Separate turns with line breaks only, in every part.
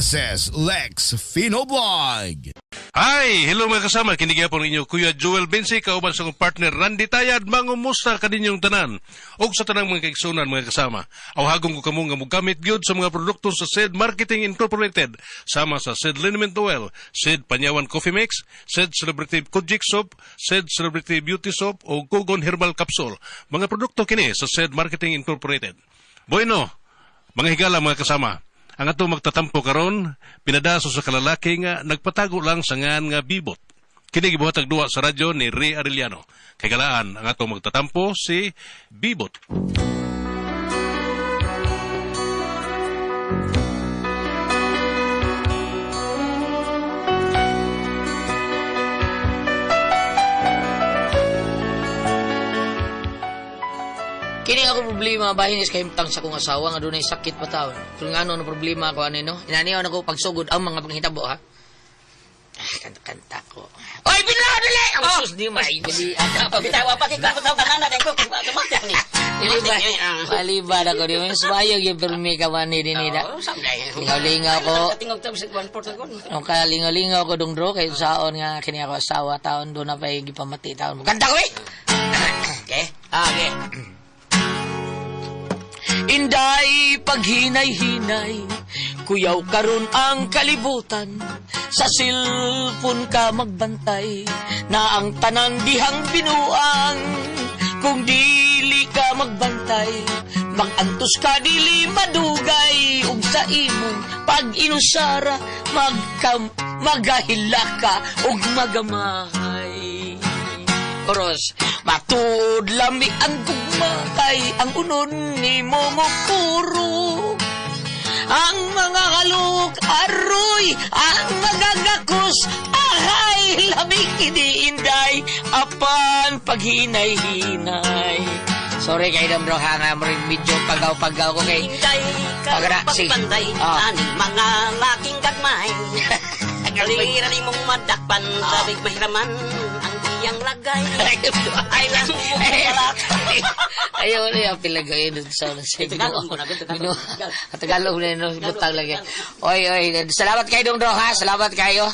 This is Lex Fino Vlog.
Hi! Hello mga kasama, kini gyapon inyo Kuya Joel Bensi, kauban sa akong partner Randy Tayad, mangumusta kaninyong tanan ug sa tanang mga kaigsunan mga kasama. Awhagong ko kamo nga mogamit gyud sa mga produkto sa SED Marketing Incorporated, sama sa SED Liniment Oil, SED Panyawan Coffee Mix, SED Celebrity Kojik Soap, SED Celebrity Beauty Soap o Kugon Herbal Capsule. Mga produkto kini sa SED Marketing Incorporated. Bueno, mga higala mga kasama, ang ato magtatampo karon pinadaso sa kalalaki nga nagpatago lang sa ngan nga bibot. Kini gibuhatag duwa sa radyo ni Ray Arellano. Kay galaan ang ato magtatampo si Bibot.
Kini ako problema bahin is kahimtang sa akong asawa nga dunay sakit pa taon. Kung ano ang problema ko ano no? Inaniyaw na ko pagsugod ang mga panghitabo ha. Ah, kanta-kanta ko. Oy, bila dali! Ang sus di may dali.
Bitaw pa kay ko tanan na ko tumakyak ni.
Dili ba? Maliba na ko di mo sumayog yung permi ka man ni dinida.
Oh, samday.
Lingaw-lingaw ko.
Tingog tab sa 1 4 ko.
Nung kalingaw-lingaw ko dong dro kay saon nga kini ako asawa taon do na pa gipamati taon. Kanta ko eh.
Okay. Ah, okay.
Inday paghinay-hinay, kuyaw karon ang kalibutan. Sa silpon ka magbantay, na ang tanan dihang binuang. Kung dili ka magbantay, magantos ka dili madugay. Ug sa imong pag-inusara, magkam magahila ka ug magamahay. Oros, matuod lami ang gugma kay ang unon ni Momokuro. Ang mga halok aroy, ang mga gakos, ahay, lami kiniinday, apan paghinay-hinay. Sorry kay Dam Bro, ha, nga mo rin medyo pagaw-pagaw ko kay...
Inday ka
Pagara, sige.
pagpanday
Ah.
aning mga laking gagmay. Kalira ni mong madakpan sabig mahiraman ang iyang lagay. Ay lang mo wala.
Ayaw na yung pilagay dun sa
Tagalog ko na, Tagalog.
Tagalog na yun, butang lagi. Oy, oy, salamat kayo dong dong ha, salamat kayo.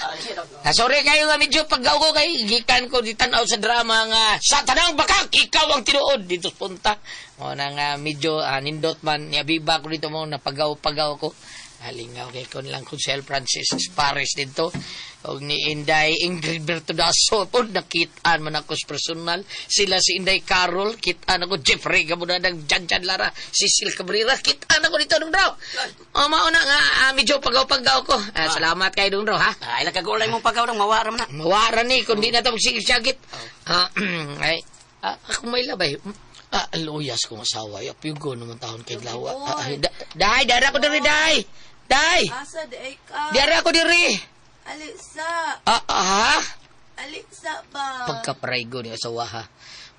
Ah, sorry kayo nga medyo paggaw ko kay gikan ko di tan-aw sa drama nga sa tanang bakak ikaw ang tinuod dito sa punta. O na nga medyo nindot man ni Abiba ko dito mo napagaw-pagaw ko. Halingaw kay kon lang kun Sel Francis Paris dito. Og ni Inday Ingrid Bertodaso po nakitaan man ako sa personal. Sila si Inday Carol, kitaan ako Jeffrey Gabunadang Janjan Lara, Cecil Cabrera, kitaan ako dito nung draw. O mauna nga medyo pagaw-pagaw ko. Ah, salamat kayo nung draw ha.
Ay lang kagulay mong pagaw nang mawaram na.
Mawara ni kundi na ito magsigit-sigit. Ah, ay, ako may labay. Ah, luyas kong asawa. Ay, apyugo naman taon kay Lawa. Ah, ay, day, dara ko diri, day. Day,
Asa di ay ka?
dara ko diri.
Alisa!
Ah, ah, ha?
Alisa ba?
Pagkaparaygo ni asawa ha.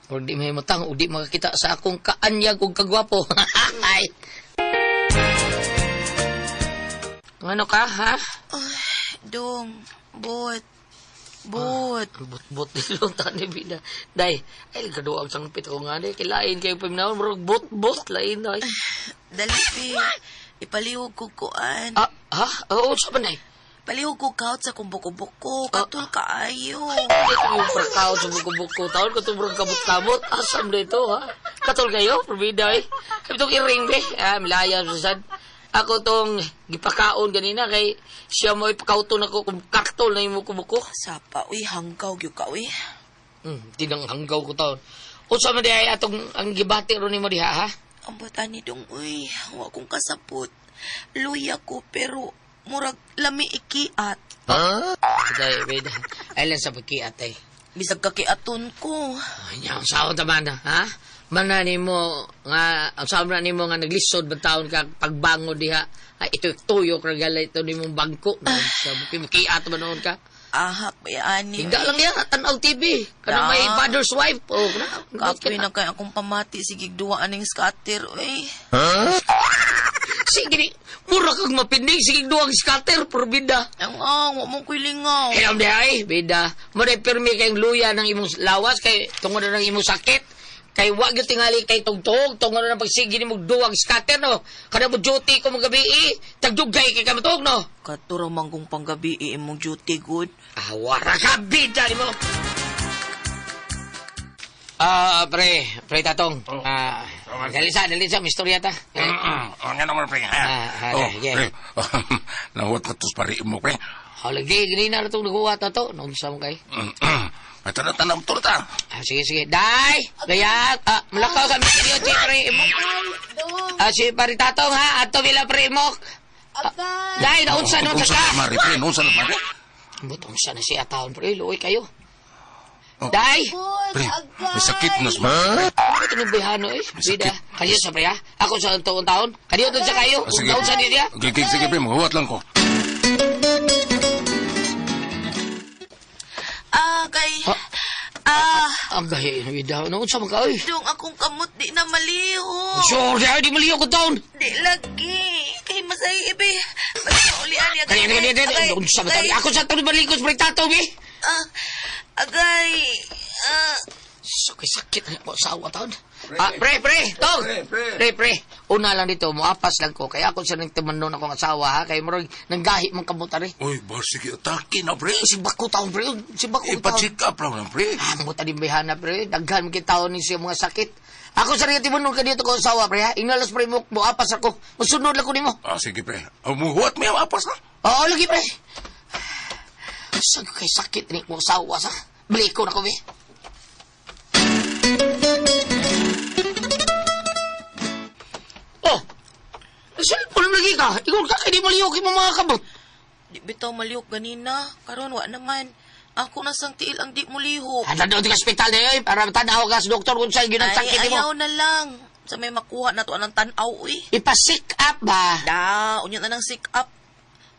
Or di may mutang, o di makakita sa akong kaanyag o kagwapo. Ay. Ano ka, ha?
Dong, bot. Bot.
But-but dito tani bida. Day, ay kaduag sangpit ko nga di kilain kayo paminaw murag but-but lain day.
Dali pi. Ipalihog ko kuan.
Ah, ha? Oo, sa man day.
Palihog ko kaut sa kong buko-buko. Katul kaayo.
Ito yung prakaw sa buko-buko. Taon ko itong murag kamot-kamot. Asam na ito, ha? Katol kayo, probida eh. Itong iring, be. Ah, milaya sa sad. Ako tong gipakaon ganina kay siya mo ipakauton ako kung kaktol na yung buko-buko.
Sapa, uy, hanggaw gyud ka, uy.
Tinang hanggaw ko taon. Unsa man di ay atong ang gibati ron nimo diha, ha?
Ang bata ni Dong, uy. Wa kong kasapot. Luya ko, pero murag lami ikiat.
Day, wait. Ay lang sa pagkiat ay.
Bisag kakiaton ko.
Ay, ang saon ta man, ha? Mana nimo nga ang saon na nimo nga naglisod ba taon ka pagbangon diha. Ay ito tuyok ra gali ito nimong bangko. Sa kiat ba noon ka?
Ahak, bayani.
Higa lang niya, tanaw TV. Kanang may father's wife. Oh, na.
Kapoy na kay akong pamati. Sige, duwa aning scatter, uy.
Sige, ni, mura kag mapinig. Sige, duwang scatter, probida.
Ang ang, wa mong kuilingaw.
Kaya di ay, bida. Mo na pirmi kayong luya ng imong lawas kay tungod na ng imong sakit. Kay wa gyud tingali kay tugtog tungod na pagsige nimo duwag scatter no. Kada mo duty ko mga gabi eh. Tagdugay kay ka matug no.
Kato ra man kung panggabi eh, imong duty good.
Ah, wara ka bida nimo. Pre, pre Tatong.
Oh.
Ah, dali sa, may istorya ta.
Oh, nga naman, pre. Ha?
Ah,
Oh,
sige.
pre. Nahuwat na tos pari mo, pre.
Oh, lagi, gini na itong naguha ta to. Noon sa mo kay.
Ay, tanaw, turo ta.
Ah, sige, sige. Day! Gaya, malakaw kami sa iyo, pre Imok.
Dong,
Ah, si pare Tatong ha, ato bila pre Imok.
agay.
Day, naunsa naman sa
Unsa
ka.
na, mare, pre. Unsa na, mare.
But unsa na siya taon, pre. Luoy kayo.
Oh.
Day!
Pre, may sakit na sa mare.
Ano ito nung bihano eh?
May
Bida.
sakit.
Kaniyo sa pre ha? Ako sa taon taon. Kaniyo doon sa kayo.
Ah, sige.
Taon sa niya.
Okay, okay, sige, pre. Maghuwat lang ko.
Ah, kay
Ha?
ah,
Ang gahi, bida. Naunsa man ka, oy.
dong akong kamot di na maliho.
Sure, di maliyo ko taon.
Di lagi. Kay masay ibi. Basta ulian niya.
Kaniyo, kaniyo, kaniyo. Unsa man taon. Ako sa taon malikos, pre Tatong eh.
Ah, agay. Ah,
So, kay sakit na ako sa awa taon. Ah, pre, pre, tong.
Pre, pre.
Pre, pre. Una lang dito, muapas lang ko. Kaya ako sa nagtimanon akong asawa, ha? Kaya murag, nanggahi mong kamutan eh.
Uy, ba, sige, atake na, pre.
Si Bako taon, pre. Si Bako taon.
Ipa-check up lang na, pre.
Ah, muta din bayhana, pre. Daghan mo taon ni siya mga sakit. Ako sa rin timanon ka dito ko asawa, pre, ha? Ingnalas, pre, mo, muapas ako. Musunod lang ko nimo.
Ah, sige, pre. Ah, muhuwat mo yung apas na.
Oo, lagi, pre. Saan kay sakit ni mo asawa sa? Bliko na ko, be. Oh! Cellphone lagi ka. Ikaw ka, kaya di maliyok yung mga kabot.
di bitaw malihok ganina. Karon wa naman. Ako na sang tiil ang di mo lihok.
Ano doon ka ospital na yun, para tanaw ka sa doktor kung saan yun ang
Ay,
sakit mo.
ayaw na lang. Sa may makuha na to anang tan-aw uy.
Ipasick up ba?
Da, unya na nang sick up.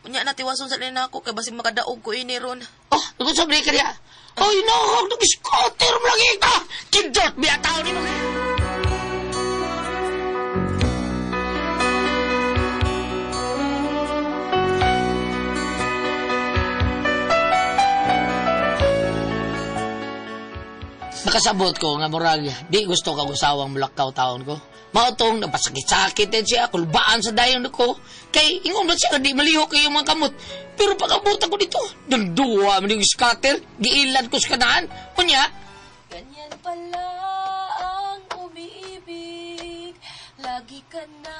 Unya na tiwason sa nina ako kay basig makadaog ko ini ron.
Oh, nagusto ka niya. Oy, no, nag-scooter mo lagi ka. Kindot, biya tao ni mo. Nakasabot ko nga murag di gusto kag usawang mulakaw taon ko. Mao tong napasakit-sakit din siya, kulbaan sa dayon ko. Kay ingon man siya di malihok kayo mga kamot. Pero pag-abot ako dito, nagduwa man yung scatter, giilad ko sa kanaan. Unya,
Ganyan pala ang umiibig. Lagi ka na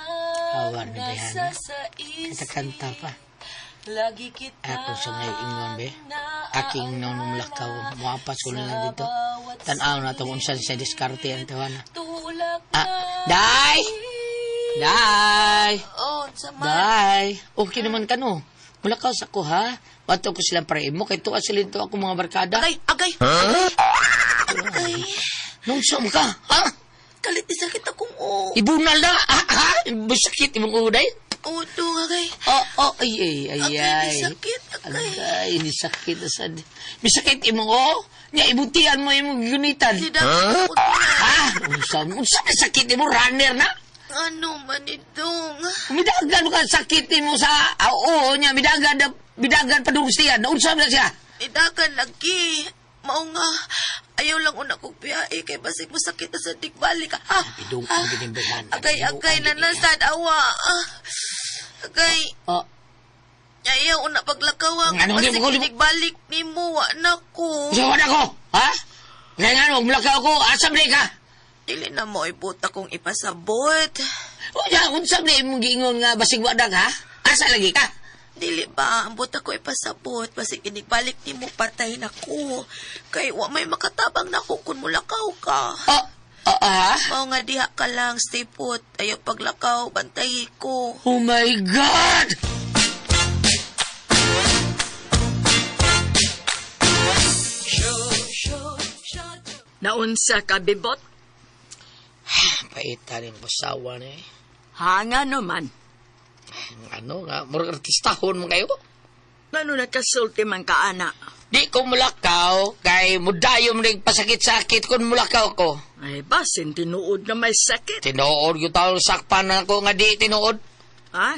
Awan ni Diana.
nasa sa isip.
Kanta-kanta pa.
Lagi kita
Ako sa may ingon be. Aking nung mulakaw, muapas ko na lang dito. Tanaw na itong unsan sa diskarte ang tawana.
Tulak
Ah, Day! Day!
Oh, sama.
Day! Okay naman ka no. Mulakaw sa ko ha. Wato ko silang para imo. Kay tuwa sila dito ako mga barkada.
Agay, agay. Agay.
Nung saan ka? Ha?
Kalit ni sakit akong o.
Ibunal na! Ha? Ha? Sakit imong uday?
Oh, dong, agay.
Oh, oh, ay, ay, ay,
Agay,
ay.
ni sakit, agay.
Agay, ni sakit. Asad. May sakit imong o. Nya, ibutian mo imong gunitan.
Di dapat ako
Ha? Unsa, unsa may sakit imo? Runner na?
Ano man itong?
Midagan mo ka sakit nimo sa ah, oo nya midagan na midagan pa siya. Naunsa man na siya?
Idakan lagi. Mao nga. Ayaw lang una kong biyahe kay basig mo sakit na sa digbalik. Ah,
Idung
ah,
ang ginimbahan.
Agay, agay, nanasad, awa. Ah, agay,
Oh,
ayaw una paglakaw ang
Ano, di
basig
mo-
digbalik nimo, wa na ko.
so wala ko. Ha? Kaya nga no, mulakaw ko, asa man ka?
Dili na mo ibot akong ipasabot.
Unya, unsa man imong giingon nga basig wa dag ha? Asa lagi ka?
Dili ba, ang buta ko ipasabot, basig inigbalik nimo patay na ko. Kay wa may makatabang nako kun mulakaw ka.
Oh, oh, ha?
Mao nga diha ka lang, stay put. Ayaw paglakaw, bantayi ko.
Oh my God!
Naunsa ka, bibot?
Paita rin pasawa na eh.
Hanga naman.
Ano nga, murag artistahon mo kayo.
Ngano nakasulti man ka, ana?
Di ko mulakaw, kay mudayom rin pasakit-sakit kung mulakaw ko.
Ay, basin tinuod na may sakit.
Tinuod yung taon sakpan na ako nga di tinuod.
Ha?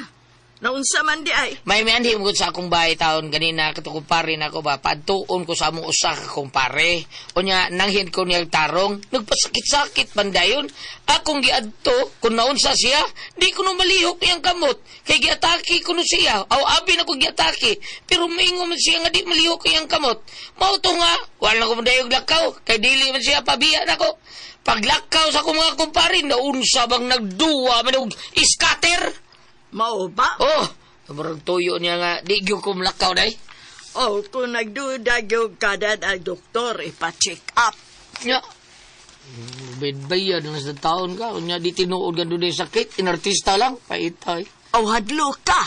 Naunsa man di ay.
May mianhi mo sa akong bahay taon ganina kato kumpare nako ba padtuon ko sa among usa ka kumpare. Unya nanghin ko niya tarong nagpasakit-sakit man dayon. Akong giadto kun naunsa siya di ko no malihok niyang kamot kay giatake ko no siya. Aw abi na ko giatake pero moingon man siya nga di malihok iyang kamot. Mao to nga wala ko dayog lakaw kay dili man siya pabiya nako. Paglakaw sa akong mga kumpare naunsa bang nagduwa man og scatter.
Mao ba?
Oh, murag tuyo niya nga, di gyud ko mulakaw day.
Oh, kung nagduda gyud ka dad ang doktor, ipa-check up.
Nya. Bedbaya na sa taon ka. Nya di tinuod ka doon sakit. Inartista lang. Paitay.
O hadlo ka.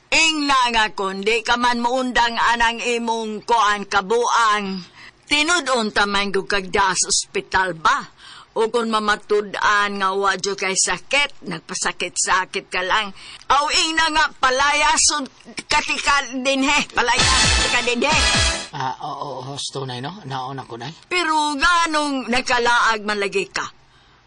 Ingna nga kon di ka man muundang anang imong kuan kabuang. Tinud-on ta man gyud kag da sa ospital ba? O kung mamatud-an nga wa jud kay sakit, nagpasakit-sakit ka lang. Aw ingna nga palayason katika dinhe, palayason ka dinhe.
Ah, oo, oo, hosto na no? Naon ako na.
Pero ganong nakalaag man lagi ka.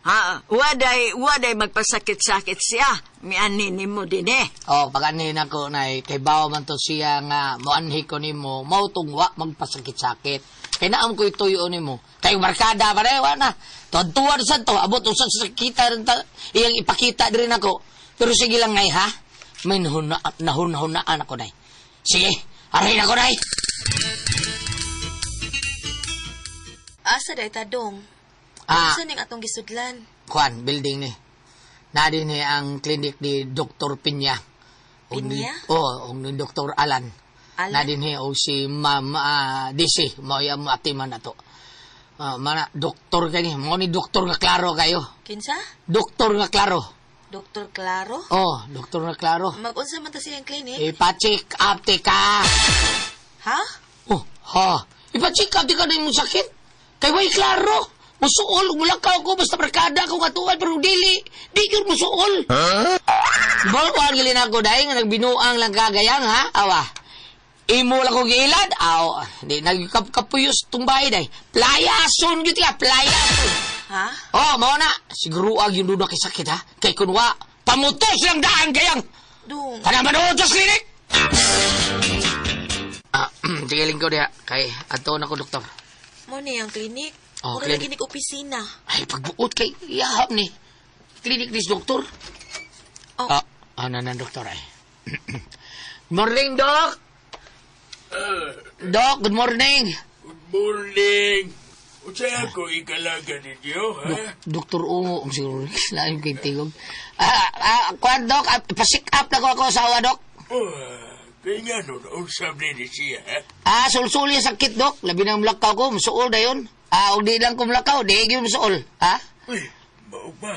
Ha, waday magpasakit-sakit siya. Mianin nimo dinhe.
Oh, pag-anhin ako na kay bawa man to siya nga moanhi ko nimo, mao tong wa magpasakit-sakit. Kay naam ko ituyo nimo. Kay barkada pa wa na. Tuwan sa to, abot usag sa kita rin ta, iyang ipakita diri nako. Pero sige lang ngay ha. May nahunahunaan ako nay. Sige, aray ako nay.
Asa day ta dong?
Ah.
Unsa ning atong gisudlan?
Kuan, building ni. Na din ni ang clinic ni Dr. Pinya.
Pinya?
Oo, og ni Dr. Alan.
Alan?
Na din ni og si Ma'am DC, mao yang atiman na to. Mana doktor kani, mo ni doktor nga klaro kayo.
Kinsa?
Doktor nga klaro.
Dr. Claro?
Oh, doktor nga klaro.
Mag-unsa man ta siyang clinic?
Ipa-check up ti ka.
Ha?
Oh, ha. Ipa-check up ti ka na imong sakit. Kay way klaro. Musuol, mulakaw ko, basta barkada ko katuan, pero dili. Di yun musuol. Huh? Bawal gilin ako dahil nga nagbinuang lang kagayang, ha? Awa. Imo lang ko giilad? Aw, di nagkapuyos tumbay day. Playason yun ka, playason.
Ha?
Oh, mao na. Siguro ag yung duda kay sakit, ha? Kay kunwa, pamutos lang daan kayang.
Dong.
Kana manood sa klinik! Ah, tigiling ko diha. Kay, ato na ko, doktor.
Mo ni ang clinic.
Oh,
Mura
clinic.
lagi nig opisina.
Ay, pagbuot kay iyahap ni. Klinik ni doktor.
Oh.
Ah, ano na, doktor ay. Morning, Doc! Doc, good morning!
Good morning. Unsa ako ikalaga ninyo, ha?
Doktor Ungo, ang siguro, laim kay tingog. Kuan, Doc, pasik up na ko ako asawa, Doc.
Oh, kay nga nun, unsa ni siya, ha?
Ah, sulsul yung sakit, Doc. Labi na mulakaw ko, musuol na yun. Ah, og di lang ko mulakaw, di yung musuol. Ha?
Uy, mao ba?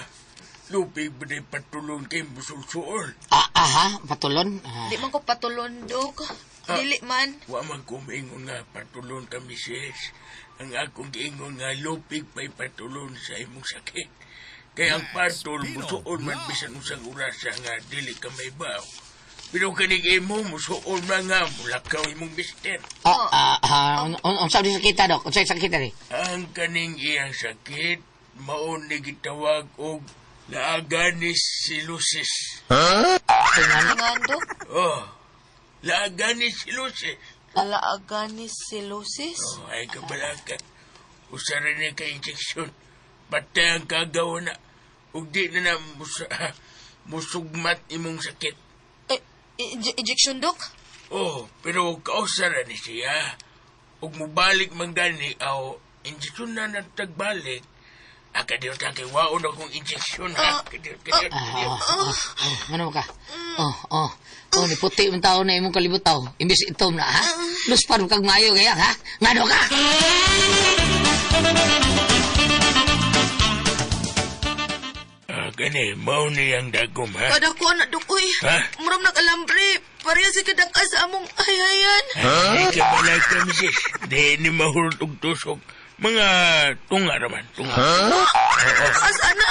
Lupig ba na patulon kay musulsuol?
Ah, aha, patulon. Ah.
Di man ko patulon, Dok. Dili man.
Wa man ko maingon nga patulon ka, misis. Ang akong giingon nga lupig pa'y patulon sa imong sakit. Kaya ang patol, musuol man bisan usang orasa nga dili ka may baw. Pero kanig imo, musuol man nga, mulakaw imong mister.
Unsa di sakit, Dok? Unsa sakit ni?
Ang kaning iyang sakit, maon ni gitawag og laaganis silosis.
Nga, Dok.
Oh, laaganis silosis.
Laaganis silosis?
Oh, ay kabalaka. Usa ra ni ka injection. Patay ang kagawa na. Ug di na na musugmat imong sakit.
Eh, injection, Dok?
Oh, pero kausa ra ni siya. Ug mubalik man gani aw injection na nagtagbalik. Ah, kadiyot ang kay waon akong injection ha. Kadiyot, kadiyot, kadiyot.
Ano ka? Oh. Oh, ni puti man tao na imong kalibutaw. Imbis itom na, ha? Luspan kag maayo kaya, ha? Ngano ka?
Ah, gani, mao ni ang dagom ha.
Kada ko anak, Dok, uy.
Ha?
Muram nag-alambre. Pareha si kadaka sa among ayayan.
Ay, kabala ka, misis. Di ni mahurot og tusok. Mga tunga raman, tunga.
Taas, ana.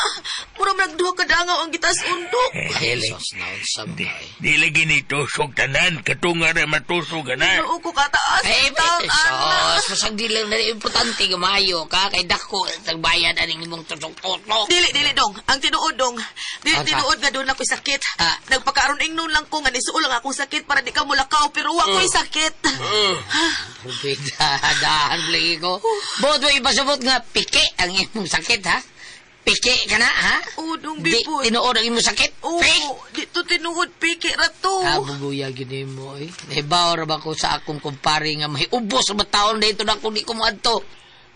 Mura man nagduha ka dangaw ang gitas undok.
Jesus, naunsa mo ay.
Di lagi ni tusog tanan, katunga ra matusog ana.
Tinuod ko kataas.
Eh,
Taon, ana.
sos, masag di lang na importante gamayo ka kay dako tagbayad aning imong tusok-tusok.
Dili, dili, dong. Ang tinuod, dong. Dili,
Asa?
tinuod nga doon ako'y sakit.
Ah.
Nagpakaaron ingnon lang ko nga nisuol ang akong sakit para di ka mulakaw, pero wa ko'y sakit.
Rubida, dahan lagi ko. Buot mo ipasubot nga piki ang imong sakit ha? Piki ka na ha?
Oo, dong,
Di
bipod.
tinuod ang imong sakit?
Oo,
Piki!
dito tinuod, piki ra to.
Ah, buguya gini mo eh. Nahibaw ra ba ko sa akong kumpare nga may ubos sa taon dito na kung di ko moadto.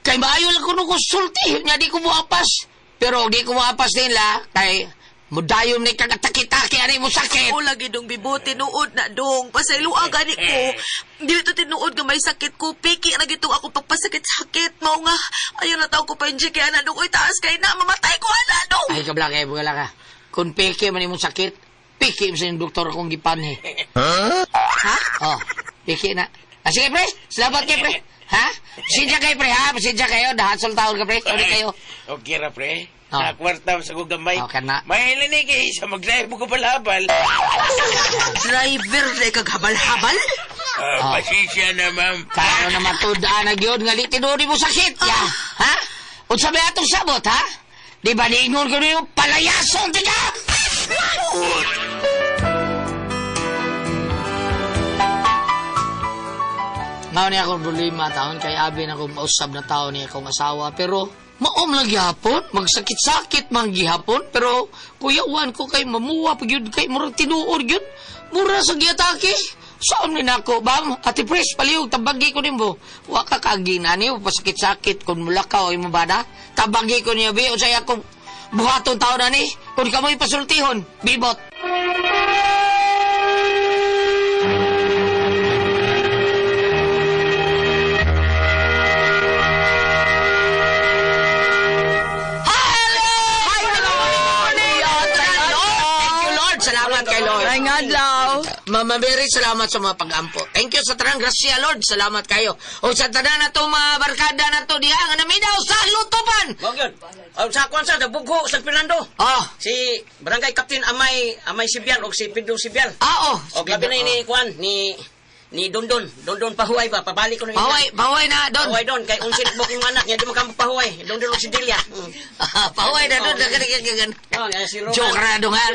Kay maayo lang kuno konsulti nga di ko moapas. Pero di ko moapas nila kay mudayon ni kag ataki-taki ani mo sakit.
Oo, lagi dong bibo, tinuod na dong. Pasayloa gani ko. Dili to tinuod nga may sakit ko. Piki ra gitong ako pagpasakit-sakit. Mao nga, ayaw na tao ko pa inject kaya na dong. Uy, taas kay na, mamatay ko ana dong.
Ay kabla kay bugala ka. Kung piki man imong sakit, piki mo sa inyong doktor akong gipanhi.
Ha?
Oh, piki na. Ah, sige pre, salamat kay pre. Ha? Pasensya kayo pre ha, pasensya kayo. Dahansol taon ka pre, sorry kayo.
Okay ra pre.
Ah.
Sa kwarta sa kong gamay.
Okay na.
May ni kay sa magdrive ko palabal.
Driver na ikaghabal-habal?
Ah, pasensya na ma'am.
Karon na matud-an na gyud nga di tinuod mo sakit ya. Ha? Unsa may atong sabot ha? Di ba niingon ko niyo palayason tika? Ngayon niya akong problema taon kay abi na akong mausab na tao niya akong asawa pero maom lang gihapon magsakit-sakit man gihapon pero kuya uwan ko kay mamuwa pag yun kay murag tinuod yun mura sa giatake saan ni nako bam ate pres palihog tabagi ko nimo wa ka kaagina niyo pasakit-sakit kun mulakaw imo bana tabagi ko niyo bi unsay akong buhaton taon na ni kun kamoy pasultihon bibot. Thank you, Lord. Salamat kay Lord.
Ay nga adlaw.
Mama Mary, salamat sa mga pag-ampo. Thank you sa tanang grasya, Lord. Salamat kayo. O sa tanan na to, mga barkada na to, diha nga naminaw sa lutupan.
Mao gyud. Oh, sa kuan sa bugho San Fernando.
Oh,
Si Barangay Captain Amay Amay Sibyal og si Pedro Sibyal.
ah, oh.
Og labi na ni kuan ni ni Dondon, Dondon Pahuay ba pabalik ko na
Pahuay, pahuay na, Don.
Pahuay don kay unsin mo king anak niya di man ka pahuay. Dondon og si Delia. Mm.
Pahuay na, Don. Ganyan.
Oh, nga si Roman.
Joke na dong, ha?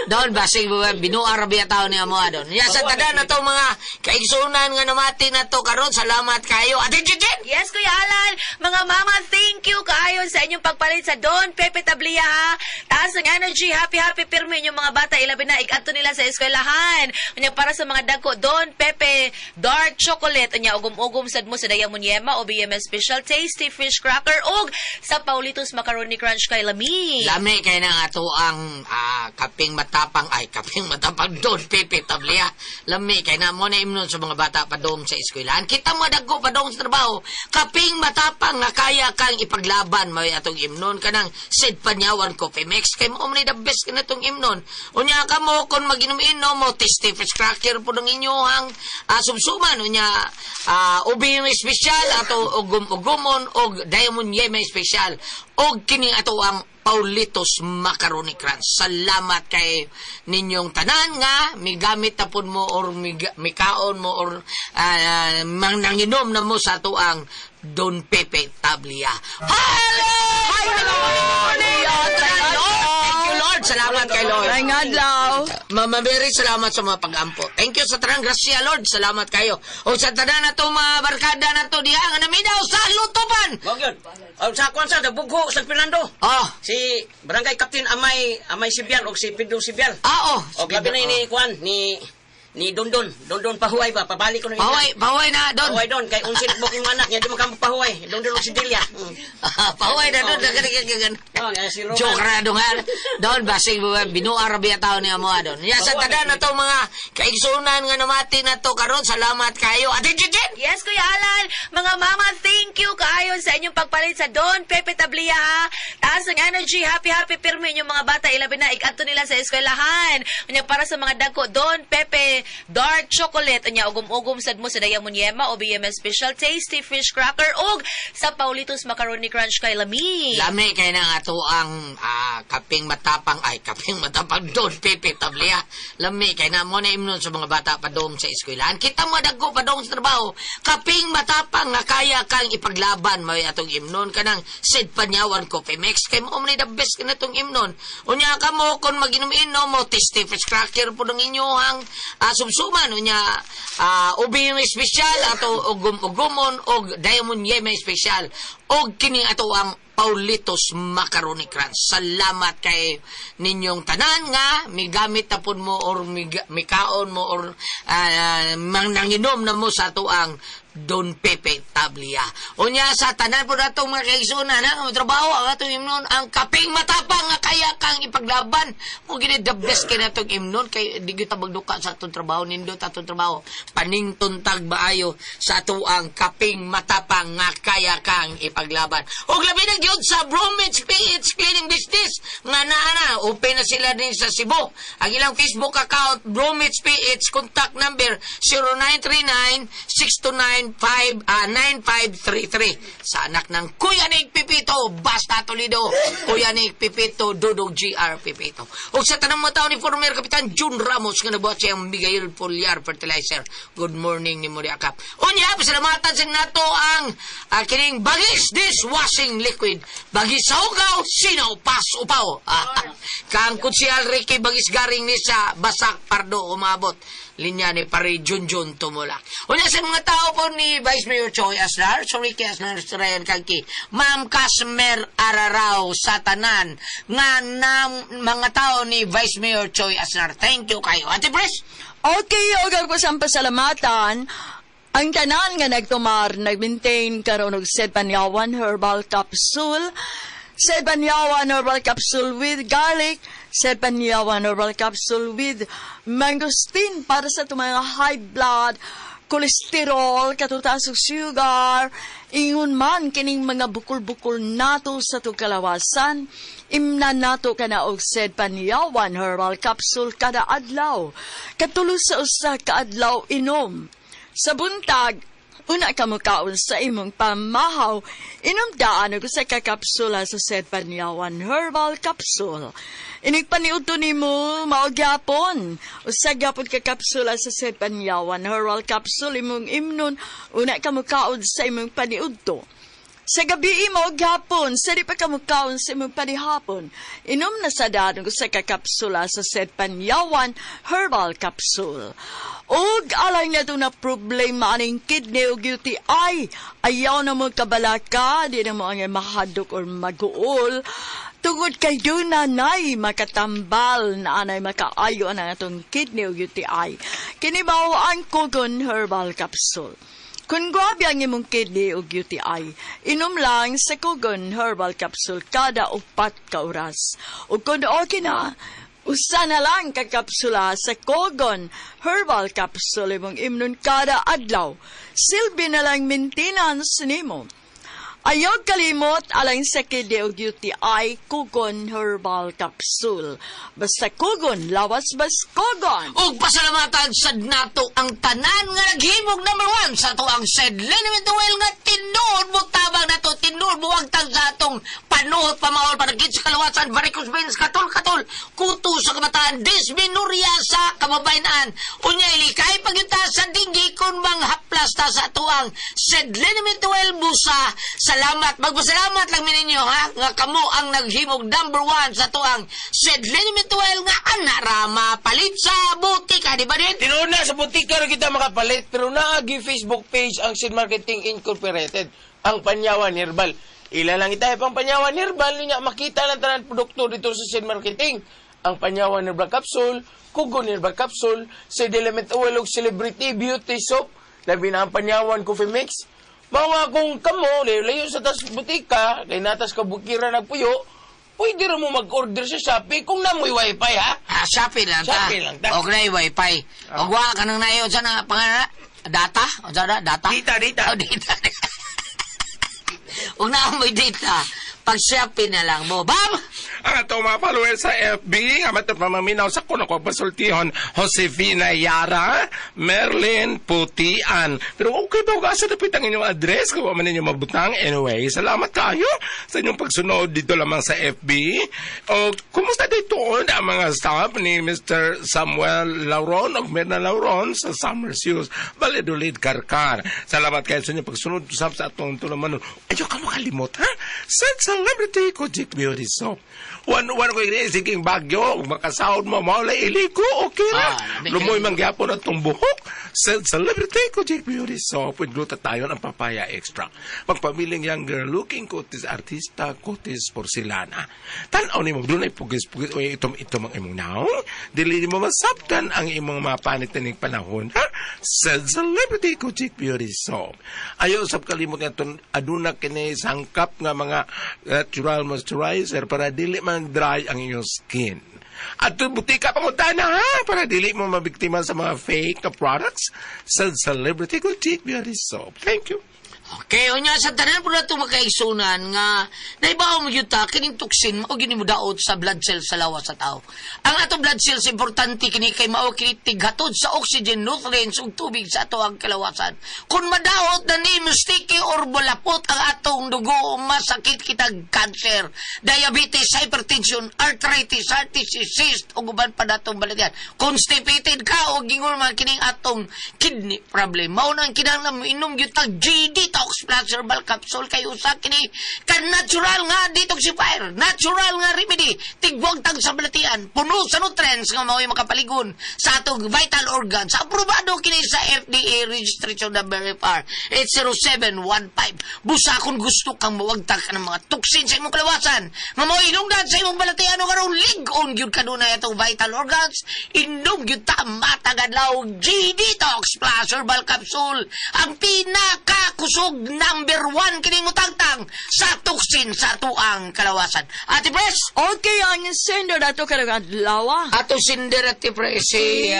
Don, basig mo ba? Binuar biya tao niya mo, Don. Ya, sa tanan na to, mga kaigsunan nga namati na to karon salamat kayo. Ate Jijin!
Yes, Kuya Alan. Mga mama, thank you kaayon sa inyong pagpalit sa Don Pepe Tablia, ha. Taas ng energy, happy, happy, pirmi inyong mga bata. Ilabi na, ikanto nila sa eskwelahan. Unya, para sa mga dagko, Don Pepe Dark Chocolate. Unya, ugom-ugom sad mo sa Diamond Yema o BMS Special Tasty Fish Cracker og sa Paulitos Macaroni Crunch kay Lami.
Lami kay na nga to ang kaping matapang ay kaping matapang Don Pepe Tablia. Lami kay na mo na imnon sa mga bata padong sa eskwelahan. Kita mo dagko padong sa trabaho. Kaping matapang nga kaya kang ipaglaban may atong imnon kanang Sid Panyawan Coffee Mix kay mo man the best ka na itong imnon. Unya ka mo kung maginom-inom mo tasty fish cracker po ng inyohang sumsuman unya ubi may espesyal ato ugum-ugumon og Diamond Yeme espesyal og kini ato ang Paulitos Macaroni Crunch. Salamat kay ninyong tanan nga migamit na pud mo or mikaon mo or mananginom na mo sa ato ang Don Pepe Tablia. Hello! Thank you, Lord. Salamat kay Lord.
Ay nga adlaw.
Mama Mary, salamat sa mga pag-ampo. Thank you sa tanang grasya, Lord. Salamat kayo. O sa tanan na to, mga barkada na to, diha nga naminaw sa lutupan.
Mao gyud. Oh, sa kuan sa bugho San Fernando.
Oh,
Si Barangay Captain Amay Amay Sibyal og si Pedro Sibyal.
ah, oh.
Og labi na ni kuan ni ni Dondon, Dondon Pahuay ba pabalik ko na
Pahuay, pahuay na, Don.
Pahuay don kay unsin mo king anak niya di man ka pahuay. Dondon og si Delia. Mm.
Pahuay na, Don. Ganyan.
Oh, nga si Roman.
Joke na dong, ha? Don, basig mo ba? Binuar biya tao niya mo, Don. Ya, sa tanan na to, mga kaigsunan nga namati na to karon salamat kayo. Ate Jijin!
Yes, Kuya Alan. Mga mama, thank you kaayon sa inyong pagpalit sa Don Pepe Tablia, ha. Taas ng energy, happy happy pirmi inyong mga bata ilabi na igadto nila sa eskwelahan. Unya para sa mga dagko Don Pepe Dark Chocolate unya ugom-ugom sad mo sa Diamond Yema o BMS Special Tasty Fish Cracker ug sa Paulitos Macaroni Crunch kay lami.
Lami kay na nga to ang kaping matapang ay kaping matapang Don Pepe Tablia. Lami kay na mo na imnon sa mga bata padong sa eskwelahan. Kita mo dagko padong sa trabaho. Kaping matapang nga kaya kang ipaglaban may atong imnon kanang Sid Panyawan Coffee Mix kay mo man the best ka na tong imnon. Unya ka mo kung maginom-inom mo tasty fish cracker po ng inyohang sumsuman unya ubi yung espesyal ato ugum-ugumon og Diamond Yeme espesyal og kini ato ang Paulitos Macaroni Crunch. Salamat kay ninyong tanan nga migamit na pud mo or mikaon mo or mananginom na mo sa ato ang Don Pepe Tablia. Unya sa tanan po natong mga kaigsunan ha, ang trabaho ang atong imnon ang kaping matapang nga kaya kang ipaglaban. Mo gini the best kay natong imnon kay di gyud ta magduka sa atong trabaho nindot atong trabaho. Paningtuntag maayo sa ato ang kaping matapang nga kaya kang ipaglaban. Ug labi na gyud sa Bromage PH Cleaning Business nga naa na open na sila din sa Cebu. Ang ilang Facebook account Bromage PH, contact number 0939 629 9533 sa anak ng Kuya Nick Pipito, Basta Toledo, Kuya Nick Pipito, Dudong GR Pipito. O sa tanang mga tao ni former Kapitan June Ramos nga nabuhat siyang Miguel Poliar Fertilizer. Good morning ni Muri Akap. Unya, pasalamatan sa nato ang kining Bagis Dishwashing Liquid. Bagis sa ugaw, sino pas upaw. Kang Kutsiyal Ricky Bagis Garing ni sa Basak Pardo umabot. Linya ni Pare Junjun Tumulak. Unya sa mga tao po ni Vice Mayor Choi Aslar, sorry kay Aslar Ryan Kangki, Ma'am Casmer Ararao sa tanan nga nam, mga tao ni Vice Mayor Choi Aslar. Thank you kayo. Ate Pres?
Okay, og ang kusang pasalamatan, ang tanan nga nagtumar, nag-maintain karon og Sedbanyawan Herbal Capsule, Sedbanyawan Herbal Capsule with garlic, Sedbanyawan Herbal Capsule with mangosteen para sa itong mga high blood, kolesterol, katutaas og sugar, ingon man kining mga bukol-bukol nato sa itong kalawasan, imna nato kana og Sedbanyawan Herbal Capsule kada adlaw. Katulo sa usa ka adlaw inom. Sa buntag, una ka mukaon sa imong pamahaw, inom daan og usa ka kapsula sa Sedbanyawan Herbal Capsule. Inig paniudto nimo mao gyapon. Usa gyapon ka kapsula sa Sedbanyawan Herbal Capsule imong imnon, una ka mukaon sa imong paniudto. Sa gabi mao gyapon, sa di pa ka mukaon sa imong panihapon, inom na sa daan og usa ka kapsula sa Sedbanyawan Herbal Capsule. Og alay na na problema aning kidney ug UTI, ayaw na mo kabalaka, di na mo ang mahadok or maguol. Tungod kay doon na nay makatambal na anay makaayo ang atong kidney ug UTI. Kini mao ang Kogon Herbal Capsule. Kung grabe ang imong kidney ug UTI, inom lang sa Kogon Herbal Capsule kada 4 ka oras. Ug kung okay na, usa na lang ka kapsula sa Kogon Herbal Capsule imong imnon kada adlaw. Silbi na lang maintenance nimo. Ayaw kalimot alang sa kidney ug UTI, Kogon Herbal Capsule. Basta Kogon, lawas bas Kogon.
Ug pasalamatan sad nato ang tanan nga naghimog number 1 sa ato ang Said Liniment Oil nga tinuod mo tabang nato, tinuod mo wagtang sa atong panuhot pamaol panagit sa kalawasan, varicose veins, katol-katol, kuto sa kabataan, dysmenorrhea sa kababayan. Unya ilikay pagyuta sa dinggi kun manghaplas ta sa ato ang Said Liniment Oil busa. Salamat, magpasalamat lang mi ninyo ha nga kamo ang naghimog number 1 sa ato ang Said Liniment Oil nga anara mapalit sa butika, di ba din?
Tinuod na sa butika ra kita makapalit pero naagi Facebook page ang Seed Marketing Incorporated, ang Panyawan Herbal. Ila lang itay pang Panyawan Herbal niya makita lang tanan produkto dito sa Seed Marketing. Ang Panyawan Herbal Capsule, Kugon Herbal Capsule, Seed Element Oil ug Celebrity Beauty Soap, labi na ang Panyawan Coffee Mix. Mao nga kung kamo layo sa tas butika kay natas ka bukira nagpuyo, pwede ra mo mag-order sa Shopee kung namoy wifi ha.
Ah, Shopee lang ta.
Shopee lang ta.
Og na wifi. Og wa ka nang nayo sa na pangalan data? O sa na data?
Data, data.
Oh, data. Og na mo'y data. Pag-shopping na lang mo. Bam!
Ang atong mga followers sa FB, nga matod pamaminaw sa kuno ko pasultihon, Josefina Yara, Merlin Putian. Pero okay ba, asa dapat ang inyong address kung man ninyo mabutang. Anyway, salamat kayo sa inyong pagsunod dito lamang sa FB. O, kumusta dito ang mga staff ni Mr. Samuel Lauron o Mirna Lauron sa Summer Shoes, Valladolid, Karkar. Salamat kayo sa inyong pagsunod usap sa atong tulamanon. Ayaw ka makalimot, ha? Sa Celebrity Kojik Beauty Soap. One, one ko ini, siging bagyo, makasahod mo, maula iliko, okay ra.
Ah,
Lumoy man gyapon atong buhok. Sa Celebrity Kojik Beauty Soap with glutathione ang papaya extra. Magpamiling younger looking kutis artista, kutis porcelana. Tanaw nimo dunay pugis-pugis o itom-itom ang imong naong. Dili nimo masabtan ang imong mga panit ining panahon, ha? Sa Celebrity Kojik Beauty Soap. Ayaw sab kalimot nga itong aduna kini sangkap nga mga natural moisturizer para dili man dry ang inyong skin. At butika pangutana ha, para dili mo mabiktima sa mga fake na products sa Celebrity Boutique Beauty Soap. Thank you.
Okay, unya sa tanan po na ito makaigsunan nga naibaw mo yun ta, kining toxin mao gini mo daot sa blood cells sa lawas sa tao. Ang atong blood cells importante kini kay mao kini tighatod sa oxygen, nutrients ug tubig sa ato ang kalawasan. Kung madaot na ni sticky or bulapot ang atong dugo, masakit kitag cancer, diabetes, hypertension, arthritis, heart disease, cyst ug uban pa natong balatian. Constipated ka o gingon man kining atong kidney problem. Mao nang kinahanglan mo inom gyud tag G Detox Plus Herbal Capsule kay usa kini ka natural nga detoxifier, natural nga remedy, tigwag tag sa balatian, puno sa nutrients nga mao'y makapaligon sa atong vital organs. Aprobado kini sa FDA registration number FR 80715. Busa kung gusto kang mawagtag ka ng mga toxin sa imong kalawasan, nga mao'y inungdan sa imong balatian o karon lig-on gyud kanunay atong vital organs, inom gyud ta matag adlaw G Detox Plus Herbal Capsule, ang pinakakusog number 1 kining mutangtang sa toxin sa tuang kalawasan. Ate Pres,
Okay, ang sender nato karong adlaw.
ato sender Ate Pres si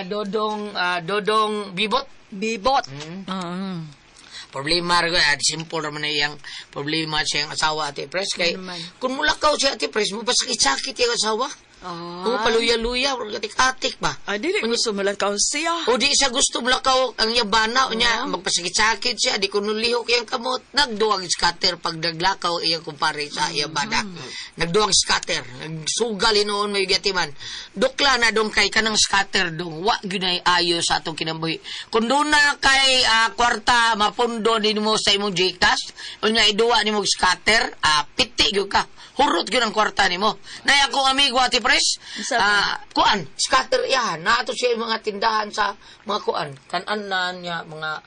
Dodong Dodong Bibot.
Bibot.
Problema ra at simple ra man iyang problema sa iyang asawa Ate Pres kay
Ano man?
kung mulakaw siya Ate Pres mo pasakit-sakit iyang asawa.
Ah.
Oo, paluya-luya, atik-atik ba?
Ah, dili gusto malakaw siya.
O di siya gusto mulakaw ang yabana o niya, magpasakit-sakit siya, di ko nulihok iyang kamot. Nagduwag scatter pag naglakaw iyang kumpare sa iyang bana. Nagduwag scatter, nagsugal hinuon may gatiman. Dukla na dong kay kanang scatter dong, wa gyud ay ayo sa atong kinabuhi. Kung doon na kay kwarta mapundo nimo sa imong GCash, unya iduwa nimo og scatter, piti gyud ka. Hurot gyud ang kwarta nimo. Nay akong amigo Ate Pres,
Unsa ba?
kuan, scatter iyahan. Naato siya yung mga tindahan sa mga kuan. Kanan niya mga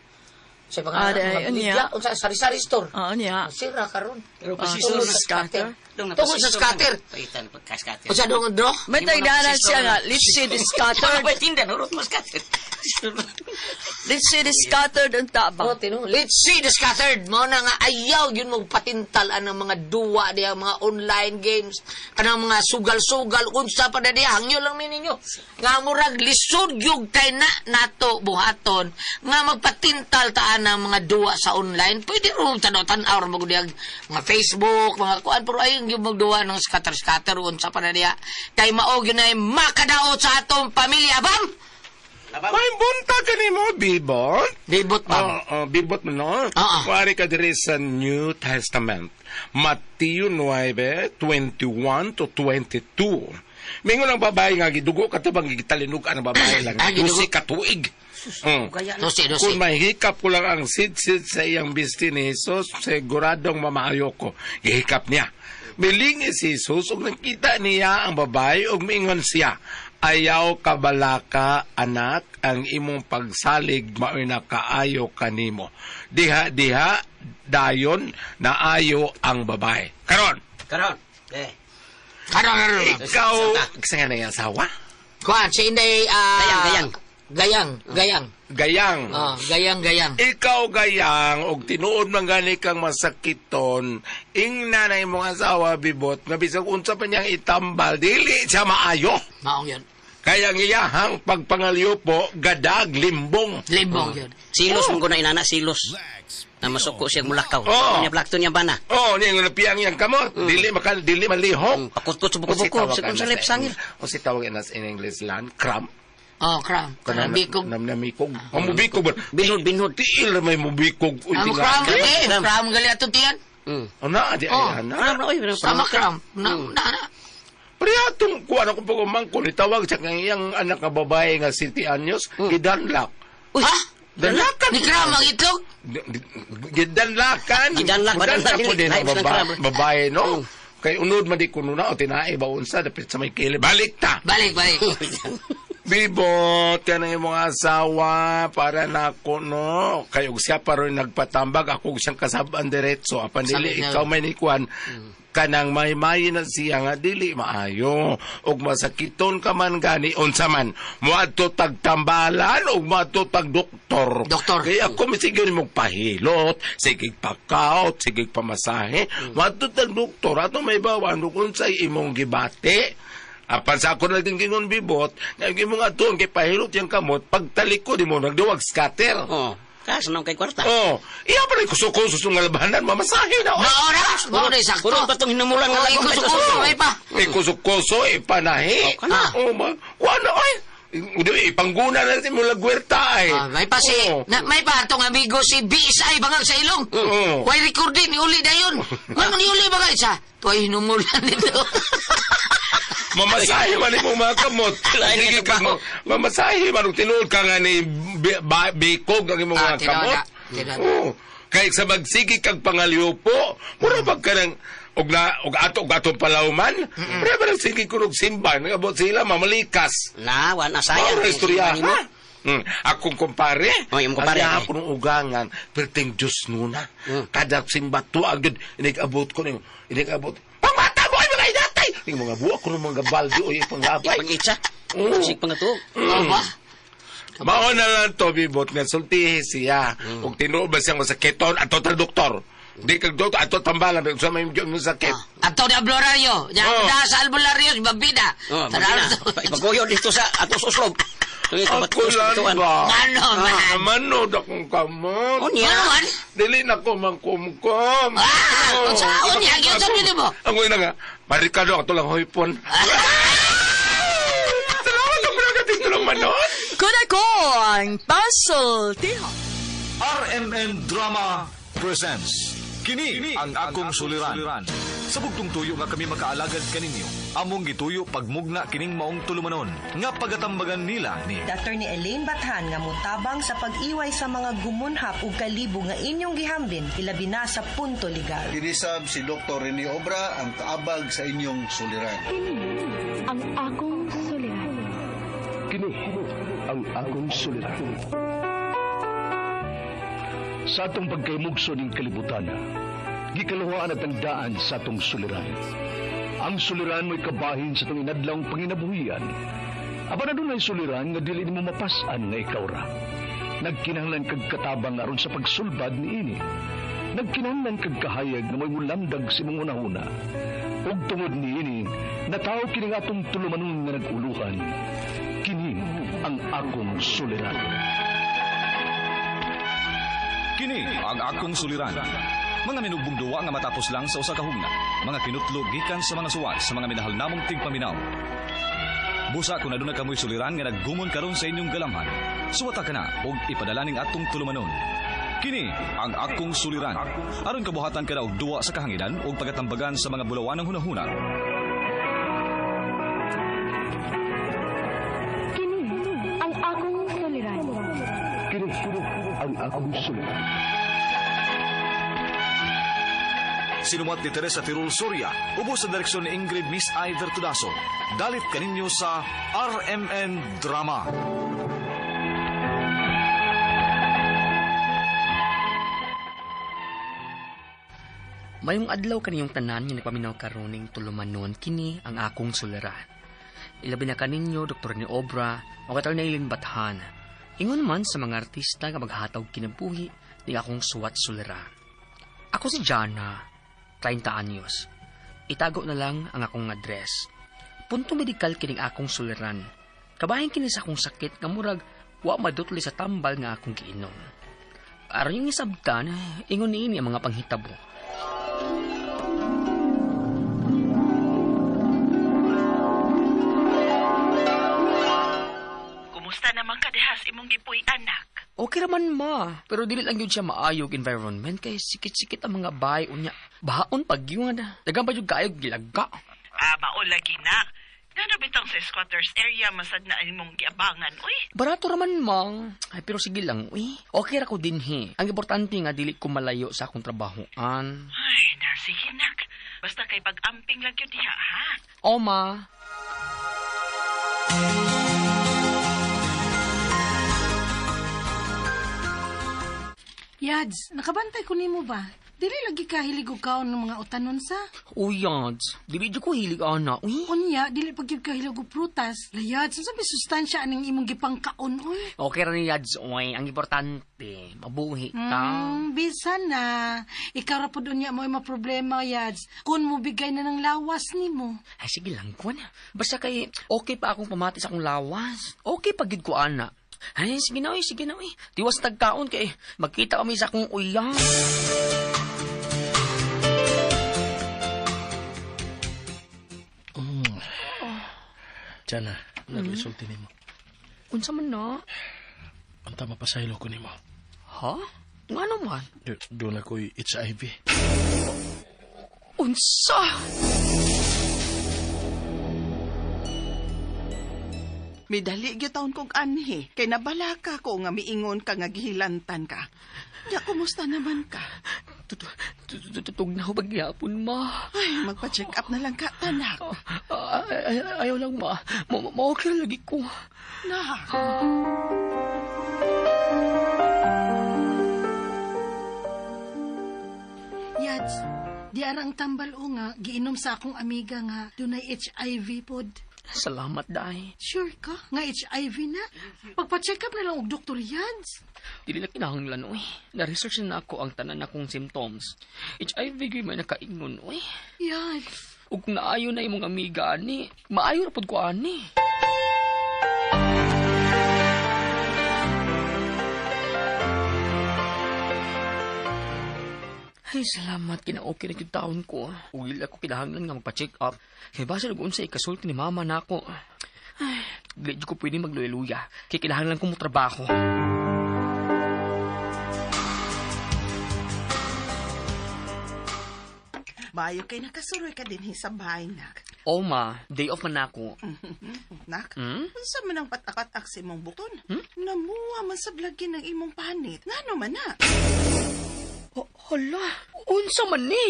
sa mga
Ah,
mga
di,
bigla,
niya.
unsa sari-sari store.
Oo niya.
Sira karon.
Pero
Ah,
pasistor
Tungod
na
sa scatter.
Dong,
Tungod sa scatter.
Paitan pagka-scatter.
Unsa dong dro?
May tagdanan siya nga, lipsid scattered.
Ano ba tindan? Hurot mo scatter.
Lipsid scattered ang taba.
Oh, tino. Let's see the scattered. Mao na nga ayaw yun magpatintal ang mga duwa diya, mga online games, kanang mga sugal-sugal unsa pa na diya hangyo lang mi ninyo. Nga murag lisod gyud kay na nato buhaton nga magpatintal taan ang mga duwa sa online. Pwede ro tanaw-tanaw ra magud diya mga Facebook, mga kuan pero ayaw gyud magduwa ng scatter-scatter unsa pa na diya. Kay mao gyud na makadaot sa atong pamilya, bam.
May buntag ka nimo, Bibot.
Bibot bam.
Oo, bibot mo, no?
Oo.
Kuwari ka diri sa New Testament. Mateo 9, 21 to 22. Mingon ang babae nga gidugo ka tabang gitalinog ang babae lang.
Ah, gidugo.
Dusi ka tuig.
Dose, dose.
Kung mahikap ko lang ang sit-sit sa iyang bisti ni Jesus, siguradong mamaayo ko. Gihikap niya. Milingi si Jesus ug nakita niya ang babae ug miingon siya, ayaw kabalaka anak ang imong pagsalig mao'y nakaayo kanimo. Diha diha dayon naayo ang babae. Karon,
Karon. Eh.
Karon, karon.
ikaw sa nga na iyang asawa?
Kuan, si Inday,
Gayang, gayang.
Gayang, gayang.
Gayang.
Ah, gayang, gayang.
Ikaw gayang og tinuod man gani kang masakiton ingna na imong asawa bibot nga bisag unsa pa niyang itambal dili siya maayo.
Maong yun.
Kaya ang iyahang pagpangalyo po gadag limbong.
Limbong yun.
Silos mo ko na inana, silos. Na masuko siya mulakaw.
Oo.
Niya blakto niya bana.
Oh, niya nga napiyang iyang kamot. Dili maka dili malihok.
Pakutkot sa buko-buko, sa kung sa left sangil.
O si tawag na in English land, cramp.
Oh, cram.
Kanang
Bikog.
Namnamikog. Ang mubikog ba?
Binhod, binhod.
Tiil na may mubikog. Uy,
Ang
tinga.
cram, eh, cram gali atong tiyan.
Oh, na, di
Oh.
ay, na.
Cramp na, oy.
Sama cram. Na, na, na.
Pero atong kuha na kong pagumangkon, itawag siya kang iyang anak nga babae nga City Anyos, gidanlak.
Uy,
Ha?
Danlakan.
Ni cram ang itlog?
Gidanlakan.
Gidanlak,
Gidanlak po din ang
Ay,
babae, no? Kay unod man di kuno na, o tinae ba unsa, dapit sa may kili. Balik ta!
Balik, balik.
Bibot, yan ang imong asawa para nako no. Kay og siya pa ron nagpatambag ako og siyang kasab-an diretso apan dili
Sabi niya.
ikaw may nikuan kanang maymay na siya nga dili maayo og masakiton ka man gani unsa man moadto tag tambalan og moadto tag doktor.
Doktor.
Kay ako misige mo pahilot, sige pakaot, sige pamasahe. Moadto tag doktor ato may bawan ug unsay imong gibati. Apan sa ako lang gingon bibot, nga yung imong atuon kay pahilot yung kamot, pagtalikod mo nagduwag scatter.
Oh, kaso nang kay kwarta.
Oh, iya pa rin kuso-kuso sa labanan, mamasahe na. Oh.
Maora, maora sakto.
Puro pa itong hinumulan nga
Oh,
lagong kay
ikuso-kuso, may pa.
Eh, kuso-kuso, ipanahi.
Oh, kana.
Oh, ma, kuha na, ay. Hindi, ipangguna na si mula gwerta, ay.
Ah, may pa si,
Oh.
na, may pa atong amigo si BSI bangag sa ilong.
Oo.
Way recording, niuli na yun. Ngano niuli bangag isa? Tuway hinumulan nito.
Mamasahe man imong mga kamot.
Lain
Sige
nga
ka mo. Mamasahe man og tinuod ka nga ni bikog ang imong
Ah,
mga
tinuod
kamot.
na, tinuod.
Oo. Kay sa magsige kag pangaliupo, mura bag ka ng og na og ato og atong palawman. Mura ba nang sige ko og simba, nagabot sila mamalikas.
Na, wana sayang.
Mao ra istorya. Ha? Akong kumpare.
Oh, imong kumpare,
Ang
eh.
ako ng ugangan, perting Diyos nuna. Kada simba tuag yun, inikabot ko niyo. Inikabot. Pangmata mo ay mga inatay! Yung mga buwak ko ng mga balde o ipanglabay.
Pag-itsa.
Oo.
Sig pangatuog.
Ba?
Mao na lang to, bibot, nga sultihi siya. Ug tinuod ba siyang masakiton, ato tal doktor. Di kag doktor, ato tambalan, sa may masakit.
Ato ni Ablораrio. Diyan
Oh.
da sa Albulario, si Babida.
Oh,
Tanaw
magina. Ipaguyod dito sa atos uslob.
Ako lang ba?
Ano man?
Manod akong kamot.
Oh, niya.
Ano man?
Dili na ko mangkumkum.
Ah, unsaon niya? Giunsa niyo mo?
Ang una nga, Marikado, ato lang hoypon. Salamat ang mga tulong manon.
Kunako ang pasultihan.
RMN Drama presents Kini ang akong suliran. Sa bugtong tuyo nga kami makaalagad kaninyo, among gituyo pagmugna kining maong tulumanon nga pagatambagan nila ni
Dr. ni Elaine Bathan nga motabang sa pag-iway sa mga gumunhap ug kalibo nga inyong gihambin ilabi na sa punto legal.
Kinisab si Dr. Rene Obra ang kaabag sa inyong suliran.
Ang akong suliran.
Kini ang akong suliran. Sa atong pagkaymugso ning kalibutan, gikaluhaan at ang daan sa atong suliran. Ang suliran mo'y kabahin sa atong inadlawng panginabuhian. Apan adunay suliran nga dili nimo mapas-an nga ikaw ra. Nagkinahanglan kag katabang aron sa pagsulbad niini. Nagkinahanglan kag kahayag nga mo'y mulamdag sa imong hunahuna. Ug tungod niini, natawo kini nga atong tulumanon nga nag-uluhan. Kini ang akong suliran.
Kini ang akong suliran. Mga minugbong duwa nga matapos lang sa usa ka hugna. Mga kinutlo gikan sa mga suwat sa mga minahal namong tigpaminaw. Busa kung aduna kamoy suliran nga naggumon karon sa inyong galamhan. Suwata ka na og ipadala ning atong tulumanon. Kini ang akong suliran. Aron kabuhatan ka na og duwa sa kahanginan ug pagatambagan sa mga bulawanang hunahuna.
Kini ang akong suliran.
Kini ang akong suliran.
Sinumat ni Teresa Tirul Soria, ubos sa direksyon ni Ingrid Miss Iver Tudaso. Dalit kaninyo sa RMN Drama.
Mayong adlaw kaniyong tanan nga nagpaminaw karon ning tulumanon kini ang akong suliran. Ilabi na kaninyo Dr. ni Obra o katal na Ilin Bathan. Ingon man sa mga artista nga maghatag kinabuhi ni akong suwat suliran. Ako si Jana, 30 anyos. Itago na lang ang akong address. Punto medikal kining akong suliran. Kabahin kini sa akong sakit nga murag wa madutli sa tambal nga akong giinom. Aron yung isabtan, ingon niini ang mga panghitabo.
Kumusta naman ka dihas imong gipuy anak?
Okay raman ma, pero dili lang yun siya maayog environment kay sikit-sikit ang mga bahay unya. Bahaon pag yun. Dagan pa yun kaayog gilaga.
Ah, mao lagi na. Ngano bitang sa squatters area masad na imong giabangan, uy?
Barato raman ma. Ay, pero sige lang, uy. Okay ra ko dinhi. Ang importante nga dili ko malayo sa akong trabahoan.
Ay, na sige nak. Basta kay pag-amping lang gyud diha, ha?
O ma.
Yads, nakabantay ko nimo ba? Dili lagi ka hilig og kaon ng mga utanon sa.
Uy, Yads. Dili jud ko hilig ana, uy.
Unya, dili pag gyud ka hilig og prutas. Yads, unsa may sustansya aning imong gipangkaon uy?
Okay ra ni Yads, uy. Ang importante, mabuhi ta.
Bisan na. Ikaw ra pud unya mo ay maproblema, Yads. Kun mo bigay na ng lawas nimo.
Ay, sige lang, kuan. Basta kay okay pa akong pamati sa akong lawas. Okay pa gid ko ana. Ay, sige na, uy, sige na, uy. Tiwas tagkaon kay magkita kami sa akong uyang.
Tiyan na, nag-isulti nimo.
Unsa man na?
Ang tama pasaylo ko nimo.
Ha? Ngano man?
Doon ako'y HIV.
Unsa?
Midali gyud taon kog anhi kay nabalaka ko nga miingon ka nga gihilantan ka. Nya kumusta naman ka?
Tutugnaw pagyapon, ma.
Ay, magpa-check up na lang ka, tanak.
Ayaw lang, ma. Ma-okay lagi ko.
Nak.
Yads, di ara ang tambal o nga giinom sa akong amiga nga dunay HIV pod.
Salamat, day.
Sure ka nga HIV na? Pagpa-check up na lang og Dr. Yads.
Dili na kinahanglan, uy. Na-research na ako ang tanan akong symptoms. HIV gyud may nakaingon, uy.
Yads.
Ug kung naayo na imong amiga ani, maayo ra pud ko ani. Ay, salamat. Kina-okay na yung taon ko. Ugil ako kinahanglan nga magpa-check up. Kaya basta nag-unsa ikasulti ni mama na ako. Ay, dili ko pwede magluya-luya. Kaya kinahanglan ko mo trabaho.
Bayo kay nakasuroy ka dinhi sa bahay, nak.
O ma, day off man ako.
Nak,
Hmm?
unsa man ang patak-patak sa imong bukton? Namuha man sa blagin ng imong panit. Ngano man na?
Hala, unsa man ni?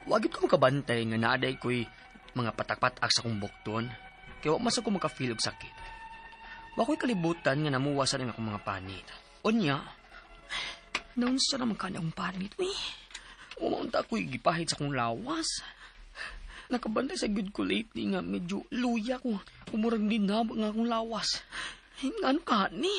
Wagit ko makabantay nga naaday ko'y mga patak-patak sa akong bukton. Kaya wa mas ako makafeel og sakit. Wa ko'y kalibutan nga namuwasan ang akong mga panit. Unya, naunsa naman ka na akong panit, uy. Umaunta ako'y gipahid sa akong lawas. Nakabantay sa good ko lately nga medyo luya ko. Umurang dinab nga akong lawas. Ay, ngano ka ni?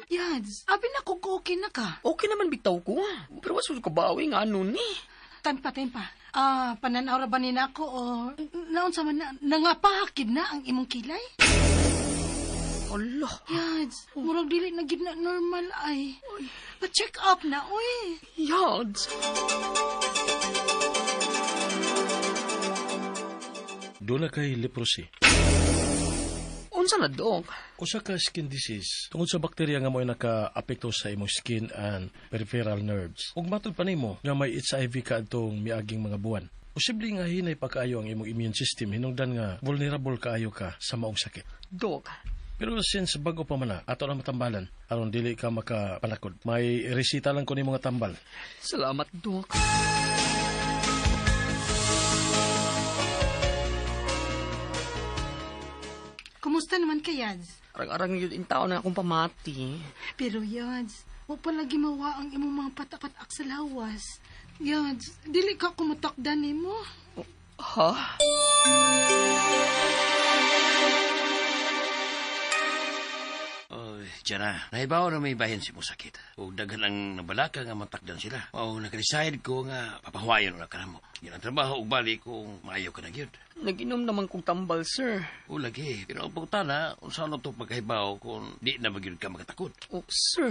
Yads, abi na ko okay na ka.
Okay naman bitaw ko. Pero was ko kabawi nga ano ni?
Tempa, tempa. Ah, pananaw ra ba ni nako o naunsa man na nangapahakid na ang imong kilay?
Allah.
Yads, murag dili na gid na normal ay. Pa-check up na, uy.
Yads.
Doon na kay leprosy.
Unsa na, dok?
Usa ka skin disease tungod sa bakterya nga mo'y naka-apekto sa imong skin and peripheral nerves. Ug matud pa nimo nga may HIV ka adtong miaging mga buwan. Posible nga hinay pa kaayo ang imong immune system hinungdan nga vulnerable kaayo ka sa maong sakit.
Dok.
Pero since bago pa man na, ato na matambalan aron dili ka makapanakod. May resita lang ko nimo nga tambal.
Salamat, dok.
Kumusta naman ka, Yads?
Arang-arang yun in taon na akong pamati.
Pero Yads, wa pa lagi mawa ang imong mga patak-patak sa lawas. Yads, dili ka kumatakdan nimo.
Ha?
Ay, Jana, nahibaw na may bahin sa imong sakit. Ug daghan ang nabalaka nga matakdan sila. Mao naka-decide ko nga papahuwayon na kanamo. Yan ang trabaho ug balik kung maayo ka na gyud.
Nag-inom naman kong tambal, sir.
O lagi, pero ang pangutana, unsa na to pagkahibaw kung di na magyud ka makatakod.
Oh, sir.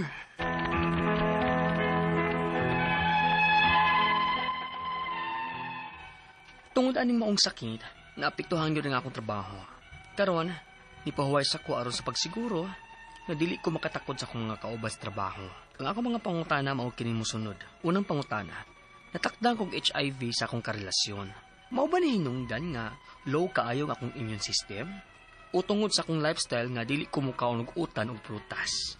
Tungod aning maong sakit, naapektuhan gyud ang akong trabaho. Karon, nipahuway sa ko aron sa pagsiguro nga dili ko makatakod sa akong mga kauban sa trabaho. Ang akong mga pangutana mao kini mosunod. Unang pangutana, natakdan kog HIV sa akong karelasyon. Mao ba ni hinungdan nga low kaayo ang akong immune system? O tungod sa akong lifestyle nga dili ko mukaon og utan og prutas?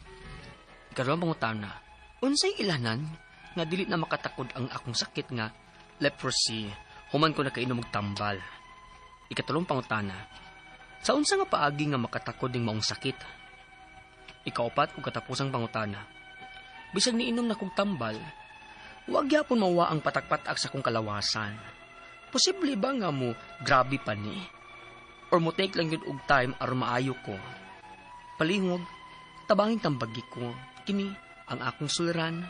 Ikaduhang pangutana, unsay ilanan nga dili na makatakod ang akong sakit nga leprosy human ko nakainom og tambal? Ikatulong pangutana, sa unsa nga paagi nga makatakod ning maong sakit? Ikaupat ug katapusang pangutana, bisag niinom na kog tambal, wa gyapon mawa ang patak-patak sa akong kalawasan. Posible ba nga mo grabe pa ni? Or mo take lang yun og time aron maayo ko? Palihog, tabangin tambagi ko. Kini ang akong suliran,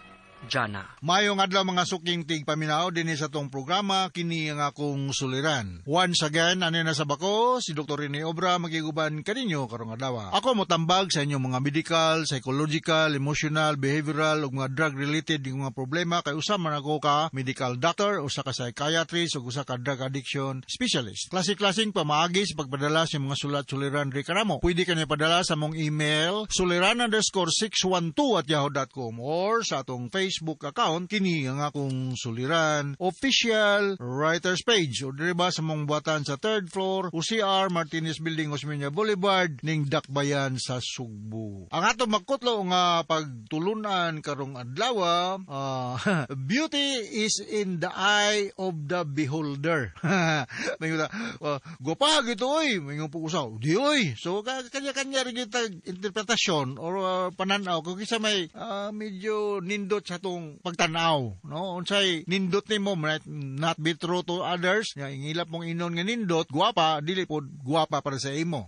Jana.
Mayong adlaw mga suking tigpaminaw dinhi sa tong programa kini ang akong suliran. Once again, ani na sa bako si Dr. Rene Obra magiguban kaninyo karong adlaw. Ako motambag sa inyong mga medical, psychological, emotional, behavioral ug mga drug related nga mga problema kay usa man ako ka medical doctor, usa ka psychiatrist ug usa ka drug addiction specialist. Klase-klaseng pamaagi sa pagpadala sa mga sulat suliran diri kanamo. Pwede kaniyo padala sa mong email suliran_612@yahoo.com or sa atong Facebook account kini ang akong suliran official writers page o diri ba sa mong buhatan sa third floor UCR Martinez Building, Osmeña Boulevard, ning Dakbayan sa Sugbo. Ang atong magkutlo nga pagtulunan karong adlaw, beauty is in the eye of the beholder. May gwapa gito oy, may po usaw. Di oy. So kanya-kanya rin yung interpretasyon or pananaw kung kinsa may medyo nindot sa atong pagtanaw, no? Unsay nindot nimo might not be true to others. Nga ingilap mong inon nga nindot, guwapa, dili pod guwapa para sa imo.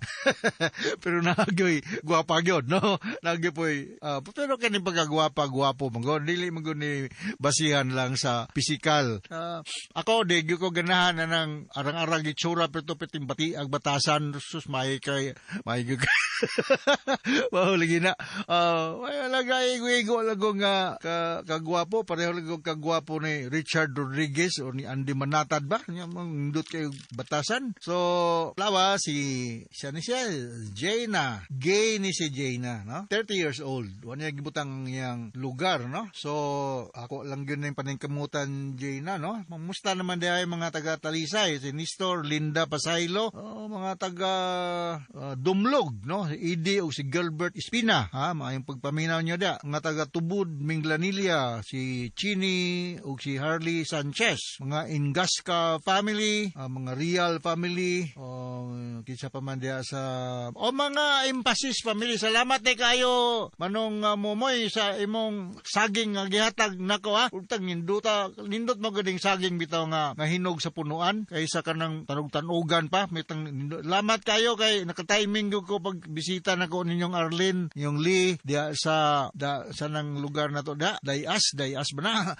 Pero nagoy guwapa gyud, no? Nagyo poy pero kani pagkagwapa, guwapo man gud, dili man gud ni basihan lang sa pisikal. Ako di gyud ko ganahan na ng arang-arang itsura pero piting bati ang batasan, sus may kay may gyud. Mao lagi na. Wala igo-igo lang ko nga kagwapo, pareho lang ko kagwapo ni Richard Rodriguez o ni Andy Manatad ba? Nya mangindot kayo batasan. So, lawa si siya ni siya Jaina. Gay ni si Jaina, no? 30 years old. Wa niya gibutang iyang lugar, no? So, ako lang yun yung paningkamutan Jaina, no? Mamusta naman dihay mga taga Talisay, si Nestor, Linda Pasaylo, oh, mga taga Dumlog, no? Si Edie o si Gilbert Espina, ha? Maayong pagpaminaw niyo da. Mga taga Tubod, Minglanilla, si Chini o si Harley Sanchez, mga Ingasca family, mga Real family, o kinsa pa man diha sa o mga Emphasis family. Salamat ni kayo manong Momoy sa imong saging nga gihatag nako, ha. Untang ninduta, nindot mo gading saging bitaw nga hinog sa punuan kaysa kanang tanog-tanugan pa. May tang nindot. Salamat kayo kay naka-timing gyud ko pag bisita nako ninyong Arlene, yung Lee diha sa da, sa nang lugar na to da Dayas, Dayas ba na?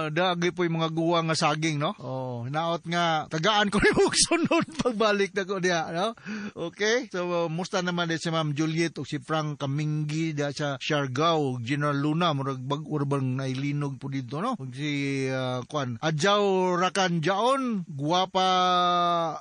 Da po yung mga guwa nga saging, no? Oh, naot nga tagaan ko ni sunod pagbalik nako diha, no? Okay. So musta naman di si Ma'am Juliet o si Frank Kaminggi diha sa Siargao, General Luna, murag bag-o bang nailinog po dito, no? Ug si kuan Adjaw Rakan Jaon, Guwapa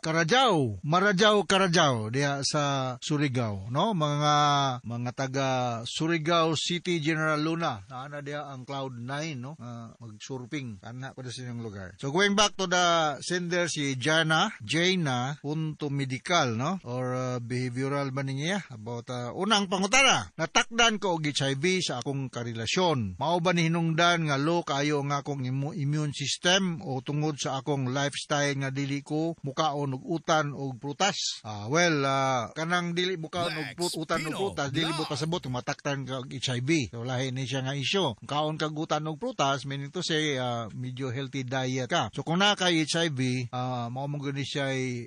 Karajaw, Marajaw Karajaw diha sa Surigao, no? Mga taga Surigao City, General Luna, naa diha ang Cloud 9, no? Mag-surfing kana pa sa inyong lugar. So going back to the sender si Jana, Jaina punto medical, no? Or behavioral ba niya about unang pangutana. Natakdan ko og HIV sa akong karelasyon. Mao ba ni hinungdan nga low kaayo ang akong immune system o tungod sa akong lifestyle nga dili ko mukaon og utan og prutas? Well, kanang dili mukaon og utan og prutas dili mo pasabot kung matakdan ka og HIV. So lahi ni siya nga issue. ninyo. Kaon kag utan og prutas, meaning to say medyo healthy diet ka. So kung naa kay HIV, mao mo gani siya ay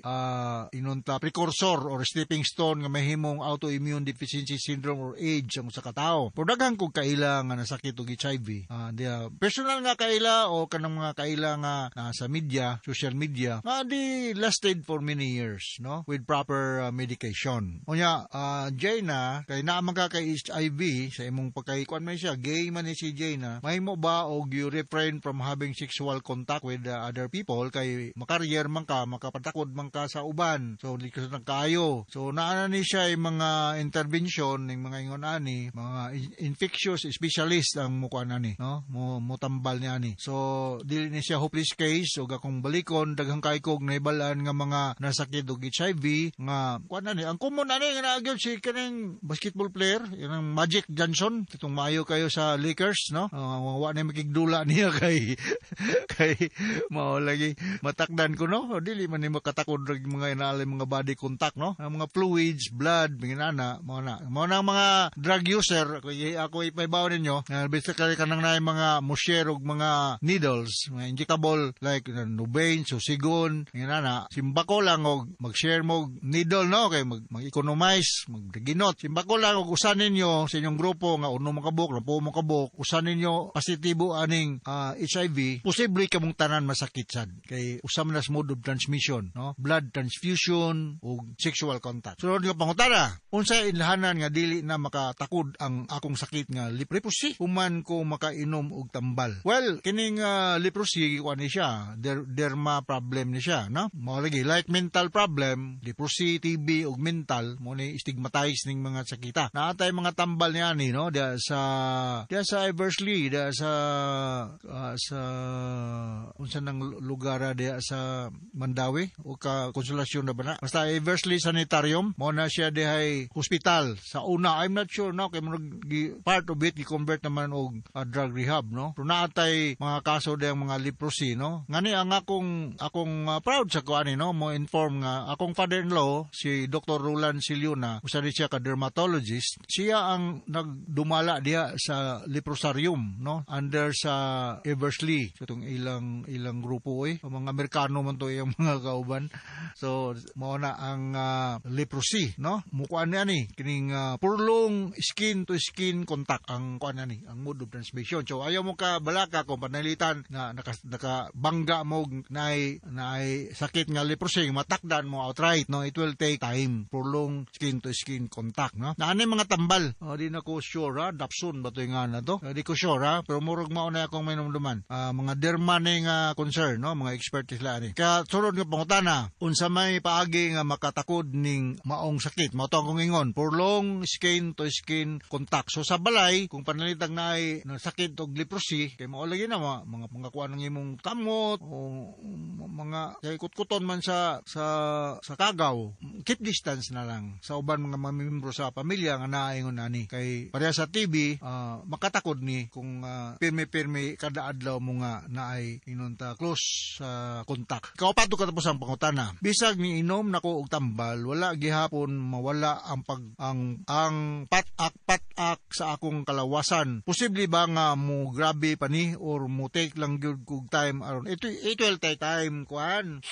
inunta precursor or stepping stone nga mahimong autoimmune deficiency syndrome or AIDS ang usa ka tawo. Pero daghan kog kaila nga nasakit og HIV. Diya, personal nga kaila o kanang mga kaila nga nasa media, social media, nga di lasted for many years, no? With proper medication. Unya, Jaina, kay naa man ka kay HIV sa imong pagkay kuan man siya, gay man ni si Jaina, mahimo ba og you refrain from having sexual contact with other people kay makarrier man ka, makapatakod man ka sa uban. So di ka kaayo. So naa na ni siya yung mga intervention ning mga ingon ani, mga infectious specialist ang mukuan ani, no? Mo motambal niya ani. So dili ni siya hopeless case, ug akong balikon, daghang kay kog nahibalan nga mga nasakit og HIV nga kuan ani. Ang common ani nga naa gyud si kaning basketball player, yung Magic Johnson, itong maayo kayo sa Lakers, no? Wa na makigdula niya kay mao lagi matakdan ko, no? O, dili man ni makatakod og mga inaali mga body contact, no? Ang mga fluids, blood, mga ana, mao na. Mao na ang mga drug user, ako ipahibaw ninyo, basically kanang na mga mo-share og mga needles, mga injectable like Nubain, Susigon, mga ana, simbako lang og mag-share mo og needle, no? Kay mag-economize, magginot. Simbako lang og usa ninyo sa inyong grupo nga 6 mo kabuk, 10 mo kabuk, usa ninyo positibo aning HIV, posible kamong tanan masakit sad kay usa man nas mode of transmission, no? Blood transfusion ug sexual contact. Sunod nga pangutana, unsay ilhanan nga dili na makatakod ang akong sakit nga leprosy human ko makainom og tambal? Well, kining leprosy, kuan ni siya, derma problem ni siya, no? Mao lagi like mental problem, leprosy, TB ug mental mo ni stigmatize ning mga sakita. Naatay mga tambal niya ni, no? Diya sa Eversley, diya sa unsa nang lugar diya sa Mandaue o ka Konsolasyon na ba na? Basta Eversley Sanitarium, mo na siya dihay hospital sa una. I'm not sure, no, kay murag part of it gi-convert naman og drug rehab, no? Pero naatay mga kaso diyang mga leprosy, no? Ngani ang akong proud sa ko ani, no, mo inform nga akong father-in-law si Dr. Roland Siliuna, usa ni siya ka dermatologist. Siya ang nagdumala diha sa leprosarium, no, under sa Eversley. So itong ilang ilang grupo oy, mga Amerikano man to iyang mga kauban. So mao na ang leprosy, no? Mukuan niya ni kining prolong skin to skin contact ang kuan ani, ang mode of transmission. So ayaw mo ka balaka kung panalitan na nakabangga mo naay sakit nga leprosy, matakdan mo outright, no? It will take time, prolong skin to skin contact, no? Naanay mga tambal. Oh, di na ko sure ha, dapson ba to yung nga na to? Di ko sure ha, pero murag mao na akong mainumduman. Mga derma ni nga concern, no? Mga expert sila ani. Kaya sunod nga pangutana, unsa may paagi nga makatakod ning maong sakit? Mao to akong ingon, prolong skin to skin contact. So sa balay, kung panalitang naay nasakit og leprosy, kay mao lagi na mga kuan ng imong kamot o mga kay kutkuton man sa kagaw, keep distance na lang sa uban mga mamimembro sa pamilya nga naingon ani, kay pareha sa TB, makatakod ni kung pirmi-pirmi kada adlaw mo nga naay inunta close sa contact. Kaupat ug katapusang pangutana, bisag ni inom nako og tambal, wala gihapon mawala ang pag ang pat-ak pat-ak sa akong kalawasan. Posible ba nga mo grabe pa ni or mo take lang gyud kog time aron? It will take time, kuan,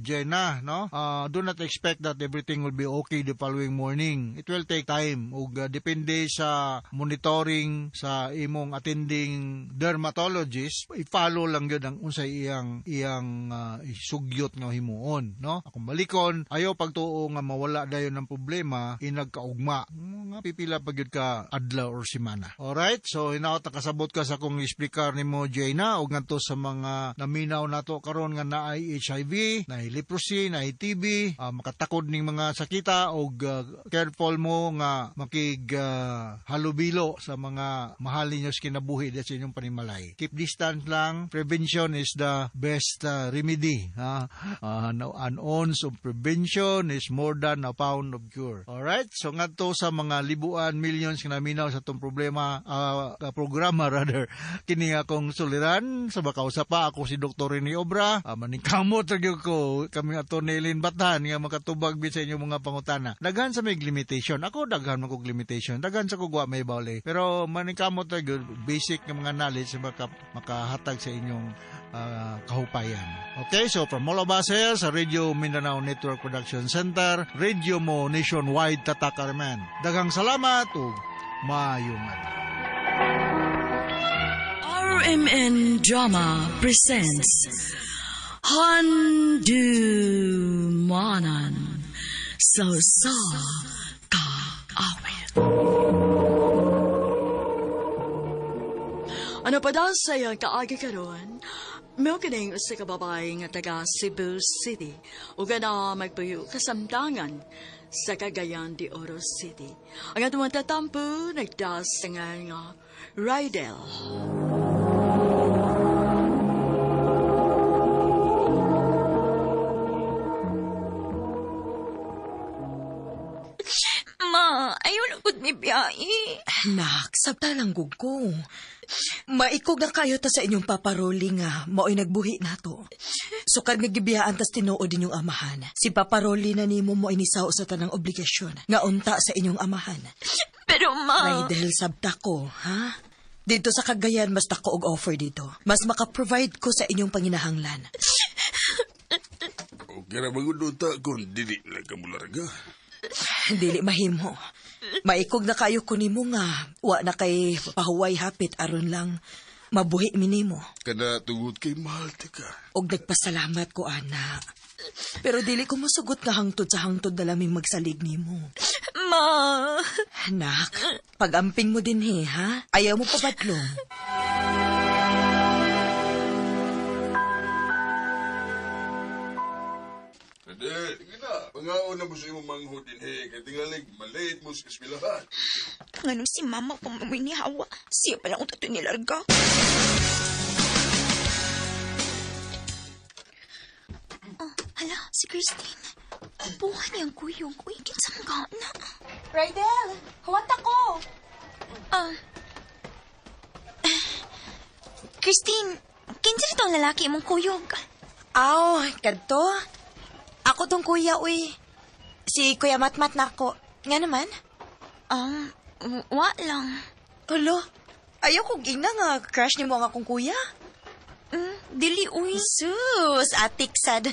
Jenna, no? Do not expect that everything will be okay the following morning. It will take time ug depende sa monitoring sa imong attending dermatologist. I-follow lang gyud ang unsay iyang iyang sugyot nga himuon, no? Akong balikon, ayaw pagtuo nga mawala dayon ng problema inagkaugma, mga pipila pa gyud ka adlaw or semana. Alright, so hinaot nakasabot ka sa akong explicar nimo, Jaina, ug ngadto sa mga naminaw nato karon nga naay HIV, naay leprosy, naay TB, makatakod ning mga sakita og careful mo nga makig halubilo sa mga mahal ninyo sa kinabuhi diya sa inyong panimalay. Keep distance lang. Prevention is the best remedy. Ha? No, an ounce of prevention is more than a pound of cure. Alright? So ngadto sa mga libuan millions nga naminaw sa atong problema, programa rather. Kini akong suliran sa makausa pa ako si Dr. Rene Obra. Maningkamot ra gyud ko kami ato ni Eileen Batan nga makatubag bit sa inyong mga pangutana. Daghan sa may limitation. Ako daghan man kog limitation. Daghan sa kog wa may bawli. Pero maningkamot ra gyud basic nga mga knowledge makahatag sa inyong kahupayan. Okay, so from all of us here sa Radio Mindanao Network Production Center, Radio Mo Nationwide Tatakaraman. Daghang salamat ug maayong adlaw.
RMN Drama presents Handumanan sa Usa Ka Awit. Ano pa daw sa iyang kaagi karon? Mao kining usa ka babae nga taga Cebu City ug na magpuyo kasamtangan sa Cagayan de Oro City. Ang atong tatampo nagdas nga nga Rydel.
Ma, ayaw na gud mi biyahe.
Nak, sabta lang gug ko. Maikog na kayo ta sa inyong paparoli nga mao'y nagbuhi nato. Sukad nga gibiyaan tas tinuod inyong amahan. Si paparoli na nimo mo inisao sa tanang obligasyon nga unta sa inyong amahan.
Pero ma...
Rydel, sabta ko, ha? Dito sa Cagayan, mas dako og offer dito. Mas maka-provide ko sa inyong panginahanglan.
Okay ra ba gud unta kung dili na ka mularga?
Dili mahimo. Maikog na kayo ko nimo nga wa na kay pahuway hapit aron lang mabuhi mi nimo.
Kada tungod kay mahal ti ka.
Og nagpasalamat ko ana. Pero dili ko mosugot nga hangtod sa hangtod na laming magsalig nimo.
Ma.
Anak, pag-amping mo din he, ha? Ayaw mo pabadlong.
Rydel, sige na. Pangaon na mo sa imong manghod din he. Kay tingalig, malate mo sa eskwelahan.
Nganong si mama kung mamoy ni Hawa. Siya pala ang tato nilarga. Oh, hala, si Christine. Buhan niyang kuyog. Uy, kinsa man na.
Rydel, huwat ako.
Christine, kinsa na tong lalaki imong kuyog?
Aw, kadto. Ako tong kuya, uy. Si Kuya Matmat na ako. Nga naman?
Wa lang.
Ulo, ayaw kong ina nga crush ni mo ang akong kuya.
Dili, uy.
Sus, atik sad.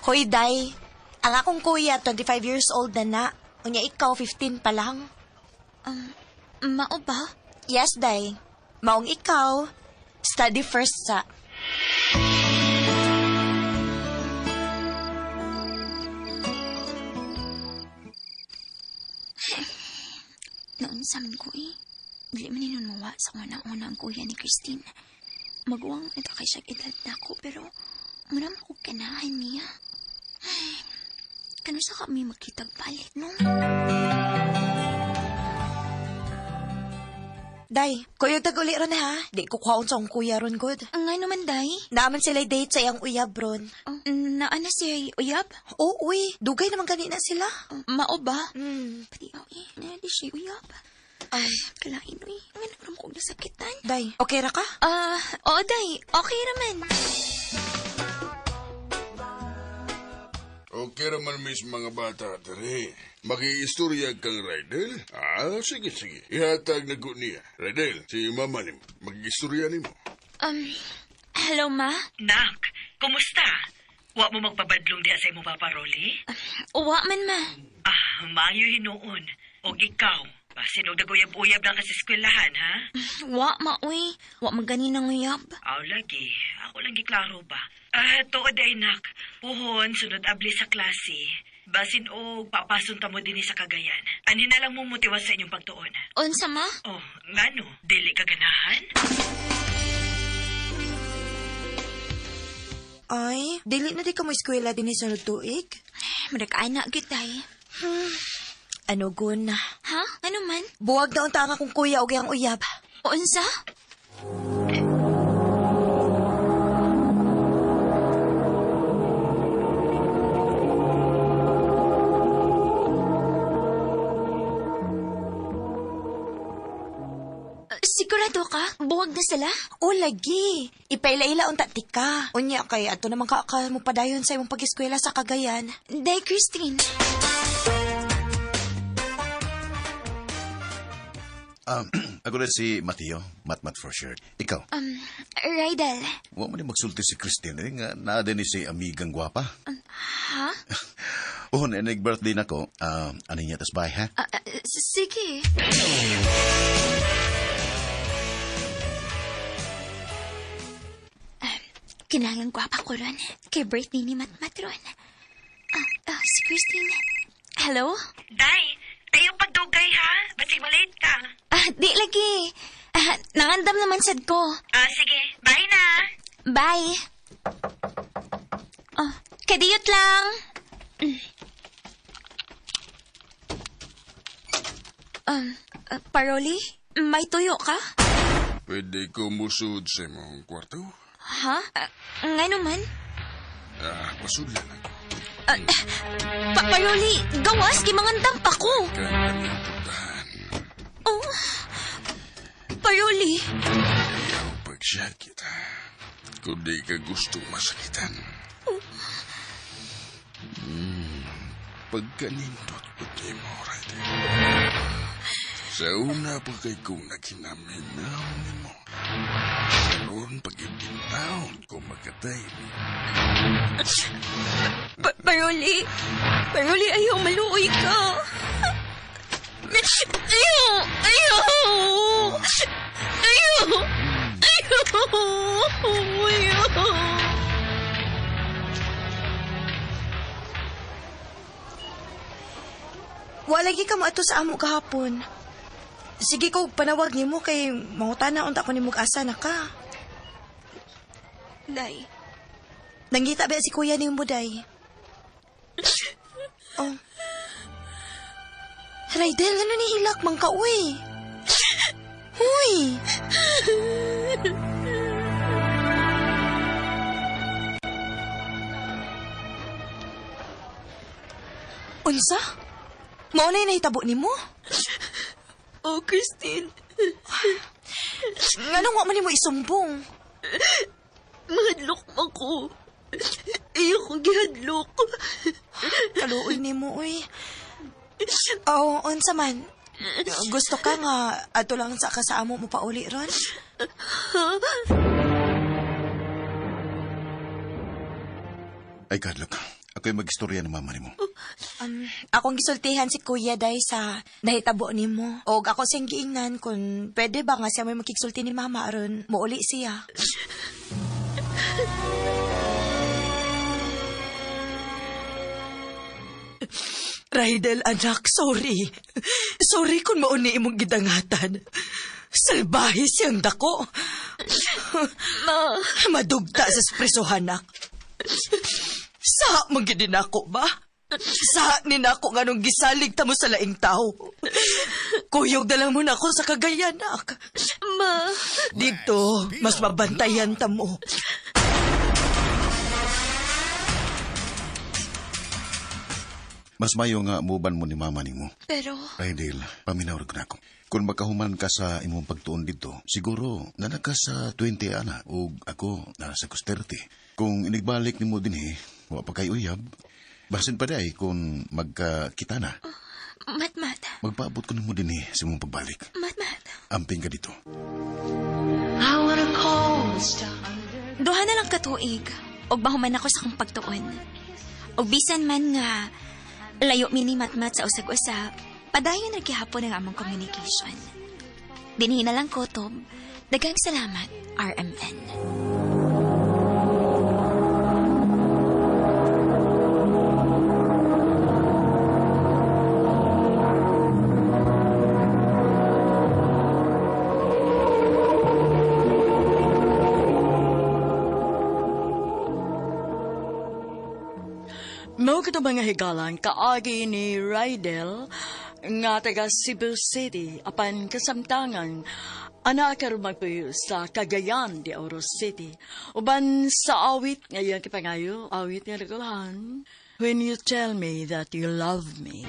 Hoy, day. Ang akong kuya, 25 years old na na. Unya ikaw, 15 pa lang.
Mao ba?
Yes, day. Maong ikaw, study first sa.
Noon sa man ko eh. Dili man ninunwa sa una-una ang kuya ni Christine. Maguwang ito kay siya edad na ako pero muna makugkanahan niya. Ay, kano sa kami magkitag balik, no?
Day, kuya tag-uli ron ha. Di ko kwaon sa akong kuya ron, good.
Nga naman, Day.
Naaman sila date sa iyang uyab ron.
Oh, naana siya uyab?
Oo, uy. Dugay naman kanina sila.
Mao ba?
Mm.
Pati, oh, eh, naadi siya uyab. Ay, kalain, uy. Nga naman kong nasakitan.
Day, okay ra ka?
Oo, Day. Okay raman.
Okay raman miss mga bata, dere. Makiistorya kang Rydel? Ah, sige, sige. Ihatag na ko niya. Rydel, si mama nimo. Mag-istorya nimo.
Hello, ma?
Nak, kumusta? Wa mo magpabadlong diha sa imong Papa Rolly?
Wa man, ma.
Ah, maayo hinuon. Og ikaw, basin og naguyab-uyab lang ka sa eskwelahan, ha?
Wa, ma, uy. Wa man gani nang uyab.
Aw, lagi. Ako lang giklaro ba? Ah, tuod ay, nak. Puhon, sunod abli sa klase. Basin og papasunta mo dinhi sa Cagayan. Ani na lang mo motiwas sa inyong pagtuon.
Unsa, ma?
Oh, ngano? Dili ka ganahan?
Ay, dili na di ka mo eskwela din sunod tuig.
Murag ana gyud, Day.
Ano gun?
Ha? Ano man?
Buwag na unta ang akong kuya og iyang uyab.
Unsa? Sigurado ka? Buwag na sila?
O lagi. Ipaila-ila unta tika. Unya kay ato naman ka mo padayon sa imong pag-eskwela sa Cagayan.
Day, Christine.
Ako na si Mateo, Matmat for short. Ikaw,
Rydel.
wa man ni magsulti si Christine, eh, nga naa din ni si amigang gwapa.
Ha?
Oh, na nag-birthday na ko. Ano niya tas bahay, ha?
Sige. Kinahanglan gwapa ko ron. Kay birthday ni Matmat ron. Si Christine. Hello?
Day, ayaw pagdugay ha. Basig malate ka.
Di lagi. Nangandam naman sad ko.
Sige. Bye na.
Bye. Oh, kadiyot lang. Paroli, may tuyo ka?
Pwede ko musud sa imong kwarto?
Ha? Nga naman?
Pasudlan ako.
Paroli, gawas, kimangandam pa ko. Oh, Paroli.
Ayaw pagsakit. Kung di ka gusto masakitan. Pagkanindot ko di mo, Ryder. Sa una pa kay kong naghinaminaw ni mo. Karoon pag-ibintaon ko makatay ni.
Paroli, Paroli, ayaw, maluoy ka. Ayaw, ayaw, ayaw, ayaw, ayaw.
Wala lagi ka mo ato sa amo kahapon. Sige ko panawag nimo kay mangutana unta ko nimo asa na ka.
Day.
Nangita ba si kuya nimo, Day? Oh. Raidel, ano ni hilak man ka, uy? Uy! Unsa? Mao na nahitabo nimo?
Oh, Christine.
Nganong wa man nimo isumbong?
Mahadlok man ko. Iyo ko gihadlok.
Kaluoy nimo, uy. Oh, unsa man? Gusto ka nga ato lang sa kasamo mo pauli ron?
Ay, kadlok. Ako'y mag-istorya ng mama nimo.
Akong gisultihan si Kuya Day sa nahitabo nimo. Og ako siyang giingnan kung pwede ba nga siya may makigsulti ni mama aron muuli siya.
Raidel, anak, sorry. Sorry kung mauni imong gidangatan. Salbahe siyang dako.
Ma.
Madugta sa espresohan, anak. Sa man gid nako ba? Sa ni nako nganong gisalig ta mo sa laing tao. Kuyog na lang mo na ako sa Cagayan, anak.
Ma.
Dito, mas mabantayan ta mo.
Mas mayo nga muban mo ni mama nimo.
Pero,
Raidel, paminaw na ako. Kung makahuman ka sa imong pagtuon dito, siguro nana ka sa 20 ana ug ako nana sa 30. Kung inigbalik nimo dinhi, wa pa kay uyab. Basin pa day kung magkakita na.
Matmat.
Magpaabot ko nimo dinhi sa imong pagbalik.
Matmat.
Amping ka dito.
I wanna call the star.
Duha na lang katuig. Og bahuman ako sa akong pagtuon. Og bisan man nga layo mi ni Matmat sa usag-usap, padayon ra gihapon ang among communication. Dinhi na lang ko, Tob. Daghang salamat, RMN.
Mao kato mga higalan kaagi ni Raidel nga taga Cebu City apan kasamtangan ana karon magpuyo sa Cagayan de Oro City. Uban sa awit nga iyang kipangayo, awit nga nagulahan, When You Tell Me That You Love Me.